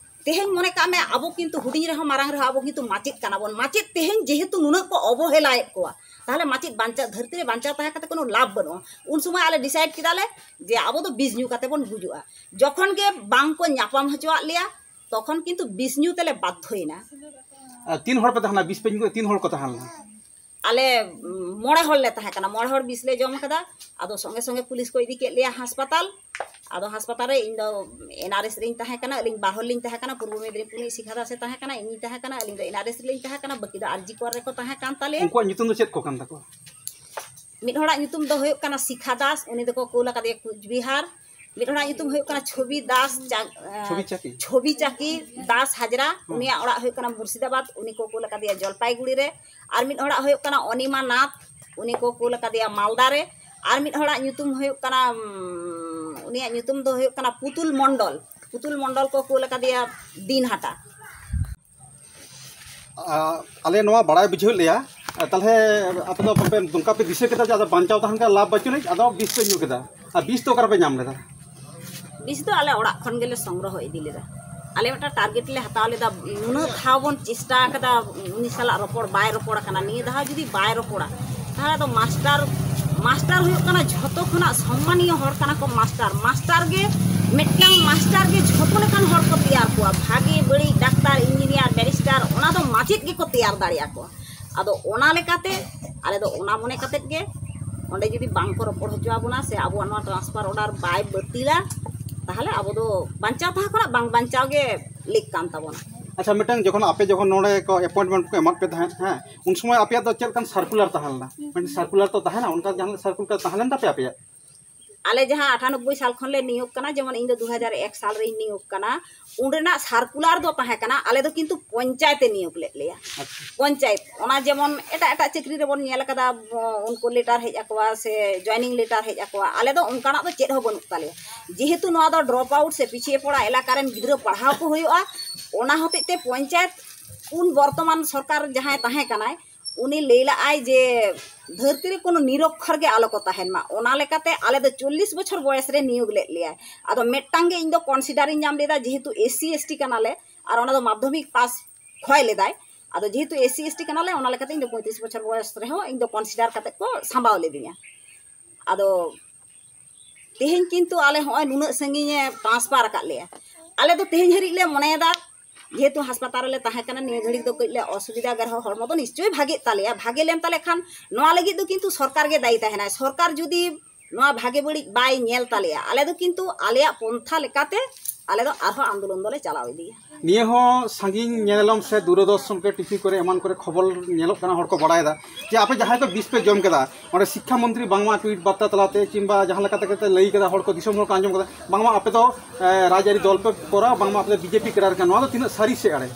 ᱛᱮᱦᱮᱧ ᱢᱚᱱᱮ ᱠᱟᱜ ᱢᱮ, ᱟᱵᱚ ᱠᱤᱱᱛᱩ ᱦᱩᱰᱤᱧ ᱨᱮᱦᱚᱸ ᱢᱟᱨᱟᱝ ᱨᱮᱦᱚᱸ ᱟᱵᱚ ᱠᱤᱱᱛᱩ ᱢᱟᱪᱮᱫ ᱠᱟᱱᱟ ᱵᱚᱱ᱾ ᱢᱟᱪᱮᱫ ᱛᱮᱦᱮᱧ ᱡᱮᱦᱮᱛᱩ ᱱᱩᱱᱟᱹᱜ ᱠᱚ ᱚᱵᱚᱦᱮᱞᱟᱭᱮᱫ ᱠᱚᱣᱟ, ᱛᱟᱦᱚᱞᱮ ᱢᱟᱪᱮᱫ ᱵᱟᱧᱪᱟᱣ, ᱫᱷᱟᱹᱨᱛᱤ ᱨᱮ ᱵᱟᱧᱪᱟᱣ ᱛᱟᱦᱮᱸ ᱠᱟᱛᱮ ᱠᱳᱱᱳ ᱞᱟᱵᱷ ᱵᱟᱹᱱᱩᱜᱼᱟ᱾ ᱩᱱ ᱥᱚᱢᱚᱭ ᱟᱞᱮ ᱰᱤᱥᱟᱭᱤᱰ ᱠᱮᱫᱟᱞᱮ ᱡᱮ ᱟᱵᱚ ᱫᱚ ᱵᱤᱥ ᱧᱩ ᱠᱟᱛᱮ ᱵᱚᱱ ᱜᱩᱡᱩᱜᱼᱟ᱾ ᱡᱚᱠᱷᱚᱱ ᱜᱮ ᱵᱟᱝ ᱠᱚ ᱧᱟᱯᱟᱢ ᱦᱚᱪᱚᱣᱟᱜ ᱞᱮᱭᱟ, ᱛᱚᱠᱷᱚᱱ ᱠᱤᱱᱛᱩ ᱵᱤᱥ ᱧᱩ ᱛᱮᱞᱮ ᱵᱟᱫᱽᱫᱷᱚᱭᱮᱱᱟ᱾ ᱟᱨ ᱛᱤᱱ ᱦᱚᱲ ᱯᱮ ᱛᱟᱦᱮᱸ ᱞᱮᱱᱟ? ᱵᱤᱥ ᱯᱮ ᱧᱩ ᱠᱮᱫᱟ, ᱛᱤᱱ ᱦᱚᱲ ᱠᱚ ᱛᱟᱦᱮᱸ ᱞᱮᱱᱟ? ᱟᱞᱮ, ᱩᱢ, ᱢᱚᱬᱮ ᱦᱚᱲ ᱞᱮ ᱛᱟᱦᱮᱸ ᱠᱟᱱᱟ᱾ ᱢᱚᱬᱮ ᱦᱚᱲ ᱵᱤᱥ ᱞᱮ ᱡᱚᱢ ᱠᱟᱫᱟ᱾ ᱟᱫᱚ ᱥᱚᱸᱜᱮ ᱥᱚᱸᱜᱮ ᱯᱩᱞᱤᱥ ᱠᱚ ᱤᱫᱤ ᱠᱮᱫ ᱞᱮᱭᱟ ᱦᱟᱥᱯᱟᱛᱟᱞ᱾ ᱟᱫᱚ ᱦᱟᱥᱯᱟᱛᱟᱞ ᱨᱮ ᱤᱧ ᱫᱚ ᱮᱱ ᱟᱨ ᱮᱥ ᱨᱮᱧ ᱛᱟᱦᱮᱸ ᱠᱟᱱᱟ, ᱟᱹᱞᱤᱧ ᱵᱟᱨ ᱦᱚᱲ ᱞᱤᱧ ᱛᱟᱦᱮᱸ ᱠᱟᱱᱟ, ᱯᱩᱨᱵᱚ ᱢᱮᱫᱤᱱᱤᱯᱩᱨ ᱨᱤᱱᱤᱡ ᱥᱤᱠᱷᱟ ᱫᱟᱥ ᱮ ᱛᱟᱦᱮᱸ ᱠᱟᱱᱟ, ᱤᱧᱤᱧ ᱛᱟᱦᱮᱸ ᱠᱟᱱᱟ, ᱟᱹᱞᱤᱧ ᱫᱚ ᱮᱱ ᱟᱨ ᱮᱥ ᱨᱮᱞᱤᱧ ᱛᱟᱦᱮᱸ ᱠᱟᱱᱟ, ᱵᱟᱹᱠᱤ ᱫᱚ ᱟᱨ ᱡᱤ ᱠᱚᱨ ᱨᱮᱠᱚ ᱛᱟᱦᱮᱸ ᱠᱟᱱ ᱛᱟᱞᱮᱭᱟ᱾ ᱩᱱᱠᱩᱣᱟᱜ ᱧᱩᱛᱩᱢ ᱫᱚ ᱪᱮᱫ ᱠᱚ ᱠᱟᱱ ᱛᱟᱠᱚᱣᱟ? ᱢᱤᱫ ᱦᱚᱲᱟᱜ ᱧᱩᱛᱩᱢ ᱫᱚ ᱦᱩᱭᱩᱜ ᱠᱟᱱᱟ ᱥᱤᱠᱷᱟ ᱫᱟᱥ, ᱩᱱᱤ ᱫᱚᱠᱚ ᱠᱩᱞ ᱟᱠᱟᱫᱮᱭᱟ ᱠᱩᱪᱵᱤᱦᱟᱨ᱾ ᱢᱤᱫ ᱦᱚᱲᱟᱜ ᱧᱩᱛᱩᱢ ᱦᱩᱭᱩᱜ ᱠᱟᱱᱟ ᱪᱷᱚᱵᱤ ᱫᱟᱥ ᱪᱟ-, ᱮᱸ, ᱪᱷᱚᱵᱤ ᱪᱟᱹᱠᱤ᱾ ᱪᱷᱚᱵᱤ ᱪᱟᱹᱠᱤ ᱫᱟᱥ ᱦᱟᱡᱽᱨᱟ, ᱦᱩᱸ᱾ ᱩᱱᱤᱭᱟᱜ ᱚᱲᱟᱜ ᱦᱩᱭᱩᱜ ᱠᱟᱱᱟ ᱢᱩᱨᱥᱤᱫᱟᱵᱟᱫᱽ, ᱩᱱᱤ ᱠᱚ ᱠᱩᱞ ᱟᱠᱟᱫᱮᱭᱟ ᱡᱚᱞᱯᱟᱭᱜᱩᱲᱤ ᱨᱮ᱾ ᱟᱨ ᱢᱤᱫ ᱦᱚᱲᱟᱜ ᱦᱩᱭᱩᱜ ᱠᱟᱱᱟ ᱚᱱᱤᱢᱟ ᱱᱟᱛᱷ, ᱩᱱᱤ ᱠᱚ ᱠᱩᱞ ᱟᱠᱟᱫᱮᱭᱟ ᱢᱟᱞᱫᱟ ᱨᱮ᱾ ᱟᱨ ᱢᱤᱫ ᱦᱚᱲᱟᱜ ᱧᱩᱛᱩᱢ ᱦᱩᱭᱩᱜ ᱠᱟᱱᱟ, ᱩᱢ, ᱩᱱᱤᱭᱟᱜ ᱧᱩᱛᱩᱢ ᱫᱚ ᱦᱩᱭᱩᱜ ᱠᱟᱱᱟ ᱯᱩᱛᱩᱞ ᱢᱚᱱᱰᱚᱞ᱾ ᱯᱩᱛᱩᱞ ᱢᱚᱱᱰᱚᱞ ᱠᱚ ᱠᱩᱞ ᱟᱠᱟᱫᱮᱭᱟ ᱫᱤᱱᱦᱟᱴᱟ᱾ ᱟ-, ᱟᱞᱮ ᱱᱚᱣᱟ ᱵᱟᱲᱟᱭ ᱵᱩᱡᱷᱟᱹᱣ ᱞᱮᱭᱟ, ᱛᱟᱦᱞᱮ ᱟᱯᱮ ᱫᱚ ᱵᱟᱯᱮ, ᱱᱚᱝᱠᱟ ᱯᱮ ᱫᱤᱥᱟᱹ ᱠᱮᱫᱟ ᱡᱮ ᱟᱫᱚ ᱵᱟᱧᱪᱟᱣ ᱛᱟᱦᱮᱱ ᱠᱷᱟᱱ ᱞᱟᱵᱷ ᱵᱟᱹᱪᱩᱜ ᱟᱹᱱᱤᱡ, ᱟᱫᱚ ᱵᱤᱥ ᱯᱮ ᱧᱩ ᱠᱮᱫᱟ᱾ ᱟᱨ ᱵᱤᱥ ᱫᱚ ᱚᱠᱟ ᱨᱮᱯᱮ ᱧᱟᱢ ᱞᱮᱫᱟ? ᱵᱤᱥ ᱫᱚ ᱟᱞᱮ ᱚᱲᱟᱜ ᱠᱷᱚᱱ ᱜᱮᱞᱮ ᱥᱚᱝᱜᱨᱚᱦᱚ ᱤᱫᱤ ᱞᱮᱫᱟ᱾ ᱟᱞᱮ ᱢᱤᱫᱴᱟᱝ ᱴᱟᱨᱜᱮᱴ ᱞᱮ ᱦᱟᱛᱟᱣ ᱞᱮᱫᱟ, ᱱᱩᱱᱟᱹᱜ ᱫᱷᱟᱣ ᱵᱚᱱ ᱪᱮᱥᱴᱟ ᱟᱠᱟᱫᱟ ᱩᱱᱤ ᱥᱟᱞᱟᱜ ᱨᱚᱯᱚᱲ, ᱵᱟᱭ ᱨᱚᱯᱚᱲ ᱟᱠᱟᱱᱟ᱾ ᱱᱤᱭᱟᱹ ᱫᱷᱟᱣ ᱡᱩᱫᱤ ᱵᱟᱭ ᱨᱚᱯᱚᱲᱟ, ᱛᱟᱦᱞᱮ ᱫᱚ ᱢᱟᱥᱴᱟᱨ, ᱢᱟᱥᱴᱟᱨ ᱦᱩᱭᱩᱜ ᱠᱟᱱᱟ ᱡᱷᱚᱛᱚ ᱠᱷᱚᱱᱟᱜ ᱥᱚᱢᱢᱟᱱᱤᱭᱚ ᱦᱚᱲ ᱠᱟᱱᱟ ᱠᱚ ᱢᱟᱥᱴᱟᱨ᱾ ᱢᱟᱥᱴᱟᱨ ᱜᱮ, ᱢᱤᱫᱴᱟᱝ ᱢᱟᱥᱴᱟᱨ ᱜᱮ ᱡᱷᱚᱛᱚ ᱞᱮᱠᱟᱱ ᱦᱚᱲ ᱠᱚ ᱛᱮᱭᱟᱨ ᱠᱚᱣᱟ, ᱵᱷᱟᱜᱮ ᱵᱟᱹᱲᱤᱡ, ᱰᱟᱠᱛᱟᱨ, ᱤᱧᱡᱤᱱᱤᱭᱟᱨ, ᱵᱮᱨᱤᱥᱴᱟᱨ, ᱚᱱᱟ ᱫᱚ ᱢᱟᱪᱮᱫ ᱜᱮᱠᱚ ᱛᱮᱭᱟᱨ ᱫᱟᱲᱮᱭᱟᱠᱚᱣᱟ᱾ ᱟᱫᱚ ᱚᱱᱟ ᱞᱮᱠᱟᱛᱮ ᱟᱞᱮ ᱫᱚ ᱚᱱᱟ ᱢᱚᱱᱮ ᱠᱟᱛᱮᱫ ᱜᱮ, ᱚᱸᱰᱮ ᱡᱩᱫᱤ ᱵᱟᱝ ᱠᱚ ᱨᱚᱯᱚᱲ ᱦᱚᱪᱚ ᱟᱵᱚᱱᱟ ᱥᱮ ᱟᱵᱚᱣᱟᱜ ᱱᱚᱣᱟ ᱴᱨᱟᱱᱥᱯᱷᱟᱨ ᱚᱨᱰᱟᱨ ᱵᱟᱭ ᱵᱟᱹᱛᱤᱞᱟ, ᱛᱟᱦᱚᱞᱮ ᱟᱵᱚ ᱫᱚ ᱵᱟᱧᱪᱟᱣ ᱛᱟᱦᱮᱸ ᱠᱷᱚᱱᱟᱜ ᱵᱟᱝ ᱵᱟᱧᱪᱟᱣ ᱜᱮ ᱞᱮᱠ ᱠᱟᱱ ᱛᱟᱵᱚᱱᱟ᱾ ᱟᱪᱪᱷᱟ, ᱢᱤᱫᱴᱟᱝ ᱡᱚᱠᱷᱚᱱ ᱟᱯᱮ ᱡᱚᱠᱷᱚᱱ ᱱᱚᱰᱮ ᱠᱚ ᱮᱯᱚᱭᱮᱱᱴᱢᱮᱱᱴ ᱠᱚ ᱮᱢᱟᱫ ᱯᱮ ᱛᱟᱦᱮᱸᱫ, ᱦᱮᱸ, ᱩᱱ ᱥᱚᱢᱚᱭ ᱟᱯᱮᱭᱟᱜ ᱫᱚ ᱪᱮᱫ ᱞᱮᱠᱟᱱ ᱥᱟᱨᱠᱩᱞᱟᱨ ᱛᱟᱦᱮᱸ ᱞᱮᱱᱟ? ᱢᱤᱫᱴᱟᱝ ᱥᱟᱨᱠᱩᱞᱟᱨ ᱛᱚ ᱛᱟᱦᱮᱸ ᱞᱮᱱᱟ, ᱚᱱᱠᱟ ᱡᱟᱦᱟᱸ ᱥᱟᱨᱠᱩᱞᱟᱨ ᱛᱟᱦᱮᱸ ᱞᱮᱱ ᱛᱟᱯᱮᱭᱟ ᱟᱯᱮᱭᱟᱜ? ᱟᱞᱮ ᱡᱟᱦᱟᱸ ᱟᱴᱷᱟᱱᱚᱵᱵᱳᱭ ᱥᱟᱞ ᱠᱷᱚᱱ ᱞᱮ ᱱᱤᱭᱳᱜᱽ ᱠᱟᱱᱟ, ᱡᱮᱢᱚᱱ ᱤᱧ ᱫᱚ ᱫᱩ ᱦᱟᱡᱟᱨ ᱮᱠ ᱥᱟᱞ ᱨᱮᱧ ᱱᱤᱭᱳᱜᱽ ᱠᱟᱱᱟ, ᱩᱱ ᱨᱮᱱᱟᱜ ᱥᱟᱨᱠᱩᱞᱟᱨ ᱫᱚ ᱛᱟᱦᱮᱸ ᱠᱟᱱᱟ, ᱟᱞᱮ ᱫᱚ ᱠᱤᱱᱛᱩ ᱯᱚᱧᱪᱟᱭᱮᱛ ᱮ ᱱᱤᱭᱳᱜᱽ ᱞᱮᱫ ᱞᱮᱭᱟ᱾ ᱯᱚᱧᱪᱟᱭᱮᱛ, ᱚᱱᱟ ᱡᱮᱢᱚᱱ ᱮᱴᱟᱜ ᱮᱴᱟᱜ ᱪᱟᱹᱠᱨᱤ ᱨᱮᱵᱚᱱ ᱧᱮᱞ ᱟᱠᱟᱫᱟ, ᱩᱱᱠᱩ ᱞᱮᱴᱟᱨ ᱦᱮᱡ ᱟᱠᱚᱣᱟ ᱥᱮ ᱡᱚᱭᱮᱱᱤᱝ ᱞᱮᱴᱟᱨ ᱦᱮᱡ ᱟᱠᱚᱣᱟ, ᱟᱞᱮ ᱫᱚ ᱚᱱᱠᱟᱱᱟᱜ ᱫᱚ ᱪᱮᱫ ᱦᱚᱸ ᱵᱟᱹᱱᱩᱜ ᱛᱟᱞᱮᱭᱟ᱾ ᱡᱮᱦᱮᱛᱩ ᱱᱚᱣᱟ ᱫᱚ ᱰᱨᱚᱯ ᱟᱣᱩᱴ ᱥᱮ ᱯᱤᱪᱷᱮ ᱯᱚᱲᱟ ᱮᱞᱟᱠᱟ ᱨᱮᱱ ᱜᱤᱫᱽᱨᱟᱹ ᱯᱟᱲᱦᱟᱣ ᱠᱚ ᱦᱩᱭᱩᱜᱼᱟ, ᱚᱱᱟ ᱦᱚᱛᱮᱡ ᱛᱮ ᱯᱚᱧᱪᱟᱭᱮᱛ ᱩᱱ ᱵᱚᱨᱛᱚᱢᱟᱱ ᱥᱚᱨᱠᱟᱨ ᱡᱟᱦᱟᱸᱭ ᱛᱟᱦᱮᱸ ᱠᱟᱱᱟᱭ, ᱩᱱᱤ ᱞᱟᱹᱭ ᱞᱟᱜᱼᱟᱭ ᱡᱮ ᱫᱷᱟᱹᱨᱛᱤ ᱨᱮ ᱠᱳᱱᱳ ᱱᱤᱨᱚᱠᱠᱷᱚᱨ ᱜᱮ ᱟᱞᱚ ᱠᱚ ᱛᱟᱦᱮᱱ ᱢᱟ᱾ ᱚᱱᱟ ᱞᱮᱠᱟᱛᱮ ᱟᱞᱮ ᱫᱚ ᱪᱚᱞᱞᱤᱥ ᱵᱚᱪᱷᱚᱨ ᱵᱚᱭᱮᱥ ᱨᱮ ᱱᱤᱭᱳᱜᱽ ᱞᱮᱫ ᱞᱮᱭᱟᱭ᱾ ᱟᱫᱚ ᱢᱤᱫᱴᱟᱝ ᱜᱮ ᱤᱧ ᱫᱚ ᱠᱚᱱᱥᱤᱰᱟᱨ ᱤᱧ ᱧᱟᱢ ᱞᱮᱫᱟ, ᱡᱮᱦᱮᱛᱩ ᱮᱥ ᱥᱤ ᱮᱥ ᱴᱤ ᱠᱟᱱᱟᱞᱮ, ᱟᱨ ᱚᱱᱟ ᱫᱚ ᱢᱟᱫᱽᱫᱷᱚᱢᱤᱠ ᱯᱟᱥ ᱠᱷᱚᱭ ᱞᱮᱫᱟᱭ᱾ ᱟᱫᱚ ᱡᱮᱦᱮᱛᱩ ᱮᱥ ᱥᱤ ᱮᱥ ᱴᱤ ᱠᱟᱱᱟᱞᱮ, ᱚᱱᱟ ᱞᱮᱠᱟᱛᱮ ᱤᱧ ᱫᱚ ᱯᱚᱸᱭᱛᱨᱤᱥ ᱵᱚᱪᱷᱚᱨ ᱵᱚᱭᱮᱥ ᱨᱮᱦᱚᱸ ᱤᱧ ᱫᱚ ᱠᱚᱱᱥᱤᱰᱟᱨ ᱠᱟᱛᱮ ᱠᱚ ᱥᱟᱢᱵᱟᱣ ᱞᱤᱫᱤᱧᱟ᱾ ᱟᱫᱚ ᱛᱮᱦᱮᱧ ᱠᱤᱱᱛᱩ ᱟᱞᱮ ᱦᱚᱸᱜᱼᱚᱭ ᱱᱩᱱᱟᱹᱜ ᱥᱟᱺᱜᱤᱧᱮ ᱴᱨᱟᱱᱥᱯᱷᱟᱨ ᱟᱠᱟᱫ ᱞᱮᱭᱟ᱾ ᱟᱞᱮ ᱫᱚ ᱛᱮᱦᱮᱧ ᱦᱟᱹᱨᱤᱡ ᱞᱮ ᱢᱚᱱᱮᱭᱮᱫᱟ, ᱡᱮᱦᱮᱛᱩ ᱦᱟᱥᱯᱟᱛᱟᱞ ᱨᱮᱞᱮ ᱛᱟᱦᱮᱸ ᱠᱟᱱᱟ, ᱱᱤᱭᱟᱹ ᱜᱷᱟᱹᱲᱤᱡ ᱫᱚ ᱠᱟᱹᱡ ᱞᱮ ᱚᱥᱩᱵᱤᱫᱟ ᱜᱮ ᱨᱮᱦᱚᱸ, ᱦᱚᱲᱢᱚ ᱫᱚ ᱱᱤᱥᱪᱚᱭ ᱵᱷᱟᱜᱮᱜ ᱛᱟᱞᱮᱭᱟ᱾ ᱵᱷᱟᱜᱮ ᱞᱮᱱ ᱛᱟᱞᱮ ᱠᱷᱟᱱ ᱱᱚᱣᱟ ᱞᱟᱹᱜᱤᱫ ᱫᱚ ᱠᱤᱱᱛᱩ ᱥᱚᱨᱠᱟᱨ ᱜᱮ ᱫᱟᱭᱤ ᱛᱟᱦᱮᱱᱟᱭ᱾ ᱥᱚᱨᱠᱟᱨ ᱡᱩᱫᱤ ᱱᱚᱣᱟ ᱵᱷᱟᱜᱮ ᱵᱟᱹᱲᱤᱡ ᱵᱟᱭ ᱧᱮᱞ ᱛᱟᱞᱮᱭᱟ, ᱟᱞᱮ ᱫᱚ ᱠᱤᱱᱛᱩ ᱟᱞᱮᱭᱟᱜ ᱯᱚᱱᱛᱷᱟ ᱞᱮᱠᱟᱛᱮ ᱟᱞᱮ ᱫᱚ ᱟᱨᱦᱚᱸ ᱟᱱᱫᱳᱞᱚᱱ ᱫᱚᱞᱮ ᱪᱟᱞᱟᱣ ᱤᱫᱤᱭᱟ᱾ ᱱᱤᱭᱟᱹ ᱦᱚᱸ ᱥᱟᱺᱜᱤᱧ ᱧᱮᱱᱮᱞᱚᱢ ᱥᱮ ᱫᱩᱨᱚᱫᱚᱨᱥᱚᱱ ᱠᱚᱨᱮ, ᱴᱤᱵᱷᱤ ᱠᱚᱨᱮ, ᱮᱢᱟᱱ ᱠᱚᱨᱮ ᱠᱷᱚᱵᱚᱨ ᱧᱮᱞᱚᱜ ᱠᱟᱱᱟ, ᱦᱚᱲ ᱠᱚ ᱵᱟᱲᱟᱭᱮᱫᱟ ᱡᱮ ᱟᱯᱮ ᱡᱟᱦᱟᱸᱭ ᱠᱚ ᱵᱤᱥ ᱯᱮ ᱡᱚᱢ ᱠᱮᱫᱟ, ᱚᱸᱰᱮ ᱥᱤᱠᱠᱷᱟ ᱢᱚᱱᱛᱨᱤ ᱵᱟᱝᱢᱟ ᱴᱩᱭᱤᱴ ᱵᱟᱨᱛᱟ ᱛᱟᱞᱟᱛᱮ ᱠᱤᱝᱵᱟ ᱡᱟᱦᱟᱸ ᱞᱮᱠᱟ ᱛᱮᱜᱮ ᱞᱟᱹᱭ ᱠᱮᱫᱟ, ᱦᱚᱲ ᱠᱚ, ᱫᱤᱥᱚᱢ ᱦᱚᱲ ᱠᱚ ᱟᱸᱡᱚᱢ ᱠᱮᱫᱟ, ᱵᱟᱝᱢᱟ ᱟᱯᱮ ᱫᱚ, ᱮ, ᱨᱟᱡᱽᱟᱹᱨᱤ ᱫᱚᱞ ᱯᱮ ᱠᱚᱨᱟᱣ, ᱵᱟᱝᱢᱟ ᱟᱯᱮ ᱫᱚ ᱵᱤᱡᱮᱯᱤ ᱠᱮᱰᱟᱨ ᱠᱟᱱᱟ᱾ ᱱᱚᱣᱟ ᱫᱚ ᱛᱤᱱᱟᱹᱜ ᱥᱟᱹᱨᱤ ᱥᱮ ᱮᱲᱮ?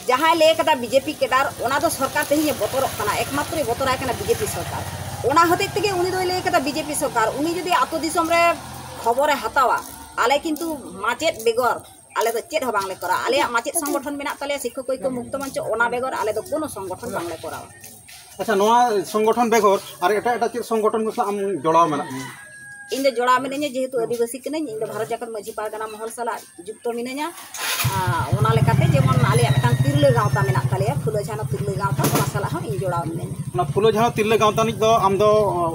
ᱡᱟᱦᱟᱸᱭ ᱞᱟᱹᱭ ᱠᱟᱫᱟ ᱵᱤᱡᱮᱯᱤ ᱠᱮᱰᱟᱨ, ᱚᱱᱟ ᱫᱚ ᱥᱚᱨᱠᱟᱨ ᱛᱮᱦᱮᱧ ᱮ ᱵᱚᱛᱚᱨᱚᱜ ᱠᱟᱱᱟ, ᱮᱠᱢᱟᱛᱨᱚᱭ ᱵᱚᱛᱚᱨᱟᱭ ᱠᱟᱱᱟ ᱵᱤᱡᱮᱯᱤ ᱥᱚᱨᱠᱟᱨ᱾ ᱚᱱᱟ ᱦᱚᱛᱮᱡ ᱛᱮᱜᱮ ᱩᱱᱤ ᱫᱚᱭ ᱞᱟᱹᱭ ᱠᱟᱫᱟ ᱵᱤᱡᱮᱯᱤ ᱥᱚᱨᱠᱟᱨ᱾ ᱩᱱᱤ ᱡᱩᱫᱤ ᱟᱛᱳ ᱫᱤᱥᱚᱢ ᱨᱮ ᱠᱷᱚᱵᱚᱨᱮ ᱦᱟᱛᱟᱣᱟ, ᱟᱞᱮ ᱠᱤᱱᱛᱩ ᱢᱟᱪᱮᱫ ᱵᱮᱜᱚᱨ ᱟᱞᱮ ᱫᱚ ᱪᱮᱫ ᱦᱚᱸ ᱵᱟᱝᱞᱮ ᱠᱚᱨᱟᱣᱟ᱾ ᱟᱞᱮᱭᱟᱜ ᱢᱟᱪᱮᱫ ᱥᱚᱝᱜᱚᱴᱷᱚᱱ ᱢᱮᱱᱟᱜ ᱛᱟᱞᱮᱭᱟ, ᱥᱤᱠᱠᱷᱚᱠ ᱳᱭᱠᱚ ᱢᱩᱠᱛᱚ ᱢᱚᱧᱪᱚ, ᱚᱱᱟ ᱵᱮᱜᱚᱨ ᱟᱞᱮ ᱫᱚ ᱠᱳᱱᱳ ᱥᱚᱝᱜᱚᱴᱷᱚᱱ ᱵᱟᱝᱞᱮ ᱠᱚᱨᱟᱣᱟ᱾ ᱟᱪᱪᱷᱟ, ᱱᱚᱣᱟ ᱥᱚᱝᱜᱚᱴᱷᱚᱱ ᱵᱮᱜᱚᱨ ᱟᱨ ᱮᱴᱟᱜ ᱮᱴᱟᱜ ᱪᱮᱫ ᱥᱚᱝᱜᱚᱴᱷᱚᱱ ᱠᱚ ᱥᱟᱞᱟᱜ ᱟᱢ ᱡᱚᱲᱟᱣ ᱢᱮᱱᱟᱜ ᱢᱮᱭᱟ? ᱤᱧ ᱫᱚ ᱡᱚᱲᱟᱣ ᱢᱤᱱᱟᱹᱧᱟ, ᱡᱮᱦᱮᱛᱩ ᱟᱹᱫᱤᱵᱟᱹᱥᱤ ᱠᱟᱹᱱᱟᱹᱧ, ᱤᱧ ᱫᱚ ᱵᱷᱟᱨᱚᱛ ᱡᱟᱠᱟᱛ ᱢᱟᱹᱡᱷᱤ ᱯᱟᱨᱜᱟᱱᱟ ᱢᱚᱦᱚᱞ ᱥᱟᱞᱟᱜ ᱡᱩᱠᱛᱚ ᱢᱤᱱᱟᱹᱧᱟ᱾ ᱟᱨ ᱚᱱᱟ ᱞᱮᱠᱟᱛᱮ ᱡᱮᱢᱚᱱ ᱟᱞᱮᱭᱟᱜ ᱢᱤᱫᱴᱟᱝ ᱛᱤᱨᱞᱟᱹ ᱜᱟᱶᱛᱟ ᱢᱮᱱᱟᱜ ᱛᱟᱞᱮᱭᱟ, ᱯᱷᱩᱞᱳ ᱡᱷᱟᱱᱚ ᱛᱤᱨᱞᱟᱹ ᱜᱟᱶᱛᱟ, ᱚᱱᱟ ᱥᱟᱞᱟᱜ ᱦᱚᱸ ᱤᱧ ᱡᱚᱲᱟᱣ ᱢᱤᱱᱟᱹᱧᱟ᱾ ᱚᱱᱟ ᱯᱷᱩᱞᱳ ᱡᱷᱟᱱᱚ ᱛᱤᱨᱞᱟᱹ ᱜᱟᱶᱛᱟ ᱨᱤᱱᱤᱡ ᱫᱚ ᱟᱢ ᱫᱚ, ᱚ,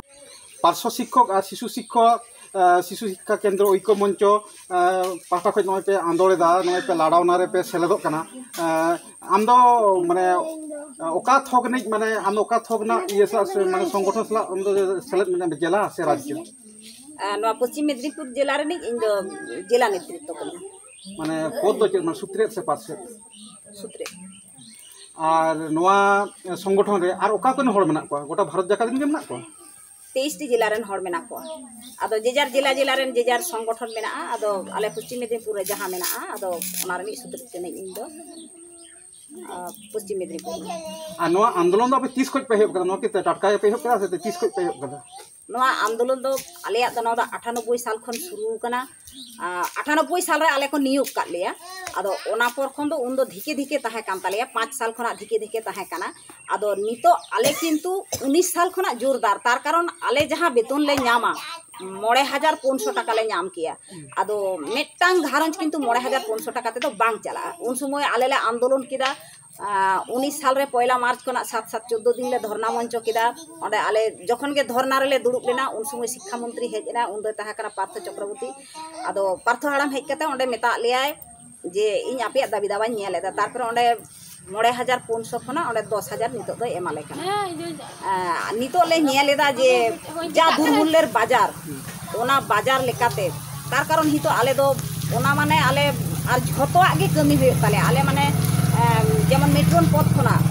ᱯᱟᱨᱥᱚ ᱥᱤᱠᱠᱷᱚᱠ ᱟᱨ ᱥᱤᱥᱩ ᱥᱤᱠᱠᱷᱚᱠ, ᱮ, ᱥᱤᱥᱩ ᱥᱤᱠᱠᱷᱟ ᱠᱮᱱᱫᱨᱚ ᱳᱭᱠᱚ ᱢᱚᱧᱪᱚ, ᱮ, ᱯᱟᱦᱴᱟ ᱠᱷᱚᱱ ᱱᱚᱜᱼᱚᱭ ᱯᱮ ᱟᱸᱫᱳᱲ ᱮᱫᱟ, ᱱᱚᱜᱼᱚᱭ ᱯᱮ ᱞᱟᱲᱟᱣᱱᱟ ᱨᱮᱯᱮ ᱥᱮᱞᱮᱫᱚᱜ ᱠᱟᱱᱟ᱾ ᱮ, ᱟᱢ ᱫᱚ ᱢᱟᱱᱮ, ᱮ, ᱚᱠᱟ ᱛᱷᱚᱠ ᱨᱤᱱᱤᱡ, ᱢᱟᱱᱮ ᱟᱢ ᱫᱚ ᱚᱠᱟ ᱛᱷᱚᱠ ᱨᱮᱱᱟᱜ ᱤᱭᱟᱹ ᱥᱟᱞᱟᱜ ᱥᱮ, ᱢᱟᱱᱮ ᱥᱚᱝᱜᱚᱴᱷᱚᱱ ᱥᱟᱞᱟᱜ ᱟᱢ ᱫᱚ ᱥᱮᱞᱮᱫ ᱢᱮᱱᱟᱜ ᱢᱮᱭᱟ, ᱡᱮᱞᱟ ᱥᱮ ᱨᱟᱡᱽᱡᱚ? ᱟᱨ ᱱᱚᱣᱟ ᱯᱚᱥᱪᱤᱢ ᱢᱮᱫᱽᱱᱤᱯᱩᱨ ᱡᱮᱞᱟ ᱨᱤᱱᱤᱡ ᱤᱧ ᱫᱚ ᱡᱮᱞᱟ ᱱᱮᱛᱨᱤᱛᱵ ᱠᱟᱹᱱᱟᱹᱧ᱾ ᱢᱟᱱᱮ ᱯᱚᱫ ᱫᱚ ᱪᱮᱫ, ᱢᱟᱱᱮ ᱥᱩᱛᱨᱮᱛ ᱥᱮ ᱯᱟᱨᱥᱮᱛ? ᱥᱩᱛᱨᱮᱛ᱾ ᱟᱨ ᱱᱚᱣᱟ ᱥᱚᱝᱜᱚᱴᱷᱚᱱ ᱨᱮ ᱟᱨ ᱚᱠᱟ ᱠᱚᱨᱮᱱ ᱦᱚᱲ ᱢᱮᱱᱟᱜ ᱠᱚᱣᱟ? ᱜᱚᱴᱟ ᱵᱷᱟᱨᱚᱛ ᱡᱟᱠᱟᱛ ᱨᱮᱱ ᱜᱮ ᱢᱮᱱᱟᱜ ᱠᱚᱣᱟ? ᱛᱮᱭᱤᱥ ᱴᱤ ᱡᱮᱞᱟ ᱨᱮᱱ ᱦᱚᱲ ᱢᱮᱱᱟᱜ ᱠᱚᱣᱟ᱾ ᱟᱫᱚ ᱡᱮᱡᱟᱨ ᱡᱮᱞᱟ ᱡᱮᱞᱟ ᱨᱮᱱ ᱡᱮᱡᱟᱨ ᱥᱚᱝᱜᱚᱴᱷᱚᱱ ᱢᱮᱱᱟᱜᱼᱟ᱾ ᱟᱫᱚ ᱟᱞᱮ ᱯᱚᱥᱪᱤᱢ ᱢᱮᱫᱤᱱᱯᱩᱨ ᱨᱮ ᱡᱟᱦᱟᱸ ᱢᱮᱱᱟᱜᱼᱟ, ᱟᱫᱚ ᱚᱱᱟ ᱨᱮ ᱢᱤᱫ ᱥᱩᱛᱨᱮᱫ ᱠᱟᱹᱱᱟᱹᱧ ᱤᱧ ᱫᱚ, ᱟᱨ ᱯᱚᱥᱪᱤᱢ ᱢᱮᱫᱤᱱᱯᱩᱨ ᱨᱮ᱾ ᱟᱨ ᱱᱚᱣᱟ ᱟᱱᱫᱳᱞᱚᱱ ᱫᱚ ᱟᱯᱮ ᱛᱤᱥ ᱠᱷᱚᱱ ᱯᱮ ᱮᱦᱚᱵ ᱠᱟᱫᱟ? ᱱᱚᱣᱟ ᱠᱤ ᱴᱟᱴᱠᱟ ᱜᱮᱯᱮ ᱮᱦᱚᱵ ᱠᱟᱫᱟ ᱥᱮ ᱛᱤᱥ ᱠᱷᱚᱱ ᱯᱮ ᱮᱦᱚᱵ ᱠᱟᱫᱟ? ᱱᱚᱣᱟ ᱟᱱᱫᱳᱞᱚᱱ ᱫᱚ ᱟᱞᱮᱭᱟᱜ ᱫᱚ ᱱᱚᱣᱟ ᱫᱚ ᱟᱴᱷᱟᱱᱚᱵᱵᱳᱭ ᱥᱟᱞ ᱠᱷᱚᱱ ᱥᱩᱨᱩ ᱠᱟᱱᱟ᱾ ᱟᱴᱷᱟᱱᱚᱵᱵᱳᱭ ᱥᱟᱞ ᱨᱮ ᱟᱞᱮ ᱠᱚ ᱱᱤᱭᱳᱜ ᱠᱟᱫ ᱞᱮᱭᱟ᱾ ᱟᱫᱚ ᱚᱱᱟ ᱯᱚᱨ ᱠᱷᱚᱱ ᱫᱚ ᱩᱱᱫᱚ ᱫᱷᱤᱠᱮ ᱫᱷᱤᱠᱮ ᱛᱟᱦᱮᱸ ᱠᱟᱱ ᱛᱟᱞᱮᱭᱟ, ᱯᱟᱸᱪ ᱥᱟᱞ ᱠᱷᱚᱱᱟᱜ ᱫᱷᱤᱠᱮ ᱫᱷᱤᱠᱮ ᱛᱟᱦᱮᱸ ᱠᱟᱱᱟ᱾ ᱟᱫᱚ ᱱᱤᱛᱚᱜ ᱟᱞᱮ ᱠᱤᱱᱛᱩ ᱩᱱᱤᱥ ᱥᱟᱞ ᱠᱷᱚᱱᱟᱜ ᱡᱳᱨᱫᱟᱨ, ᱛᱟᱨ ᱠᱟᱨᱚᱱ ᱟᱞᱮ ᱡᱟᱦᱟᱸ ᱵᱮᱛᱚᱱ ᱞᱮ ᱧᱟᱢᱟ, ᱢᱚᱬᱮ ᱦᱟᱡᱟᱨ ᱯᱩᱱᱥᱚ ᱴᱟᱠᱟ ᱞᱮ ᱧᱟᱢ ᱠᱮᱭᱟ᱾ ᱟᱫᱚ ᱢᱤᱫᱴᱟᱝ ᱜᱷᱟᱨᱚᱸᱡᱽ ᱠᱤᱱᱛᱩ ᱢᱚᱬᱮ ᱦᱟᱡᱟᱨ ᱯᱩᱱᱥᱚ ᱴᱟᱠᱟ ᱛᱮᱫᱚ ᱵᱟᱝ ᱪᱟᱞᱟᱜᱼᱟ᱾ ᱩᱱ ᱥᱚᱢᱚᱭ ᱟᱞᱮ ᱞᱮ ᱟᱱᱫᱳᱞᱚᱱ ᱠᱮᱫᱟ᱾ ᱩᱱᱤᱥ ᱥᱟᱞ ᱨᱮ ᱯᱚᱭᱞᱟ ᱢᱟᱨᱪ ᱠᱷᱚᱱᱟᱜ ᱥᱟᱛ ᱥᱟᱛ ᱪᱳᱫᱽᱫᱳ ᱫᱤᱱ ᱞᱮ ᱫᱷᱚᱨᱱᱟ ᱢᱚᱧᱪᱚ ᱠᱮᱫᱟ᱾ ᱚᱸᱰᱮ ᱟᱞᱮ ᱡᱚᱠᱷᱚᱱ ᱜᱮ ᱫᱷᱚᱨᱱᱟ ᱨᱮᱞᱮ ᱫᱩᱲᱩᱵ ᱞᱮᱱᱟ, ᱩᱱ ᱥᱚᱢᱚᱭ ᱥᱤᱠᱠᱷᱟ ᱢᱚᱱᱛᱨᱤ ᱦᱮᱡ ᱮᱱᱟ, ᱩᱱ ᱫᱚᱭ ᱛᱟᱦᱮᱸ ᱠᱟᱱᱟ ᱯᱟᱨᱛᱷᱚ ᱪᱚᱠᱨᱚᱵᱚᱨᱛᱤ᱾ ᱟᱫᱚ ᱯᱟᱨᱛᱷᱚ ᱦᱟᱲᱟᱢ ᱦᱮᱡ ᱠᱟᱛᱮ ᱚᱸᱰᱮ ᱢᱮᱛᱟᱫ ᱞᱮᱭᱟᱭ ᱡᱮ, ᱤᱧ ᱟᱯᱮᱭᱟᱜ ᱫᱟᱹᱵᱤ ᱫᱟᱵᱟᱧ ᱧᱮᱞ ᱮᱫᱟ᱾ ᱛᱟᱨᱯᱚᱨᱮ ᱚᱸᱰᱮ ᱢᱚᱬᱮ ᱦᱟᱡᱟᱨ ᱯᱩᱱᱥᱚ ᱠᱷᱚᱱᱟᱜ ᱚᱸᱰᱮ ᱫᱚᱥ ᱦᱟᱡᱟᱨ ᱱᱤᱛᱚᱜ ᱫᱚᱭ ᱮᱢᱟᱞᱮ ᱠᱟᱱᱟ᱾ ᱟᱨ ᱱᱤᱛᱚᱜ ᱞᱮ ᱧᱮᱞ ᱮᱫᱟ ᱡᱮ ᱡᱟ ᱫᱩᱨᱢᱩᱞᱞᱮᱨ ᱵᱟᱡᱟᱨ, ᱚᱱᱟ ᱵᱟᱡᱟᱨ ᱞᱮᱠᱟᱛᱮ, ᱛᱟᱨ ᱠᱟᱨᱚᱱ ᱱᱤᱛᱚᱜ ᱟᱞᱮ ᱫᱚ ᱚᱱᱟ ᱢᱟᱱᱮ ᱟᱞᱮ ᱟᱨ ᱡᱷᱚᱛᱚᱣᱟᱜ ᱜᱮ ᱠᱟᱹᱢᱤ ᱦᱩᱭᱩᱜ ᱛᱟᱞᱮᱭᱟ᱾ ᱟᱞᱮ ᱢᱟᱱᱮ ᱡᱮᱢᱚᱱ ᱢᱮᱴᱨᱚᱱ ᱯᱚᱫᱽ ᱠᱷᱚᱱᱟᱜ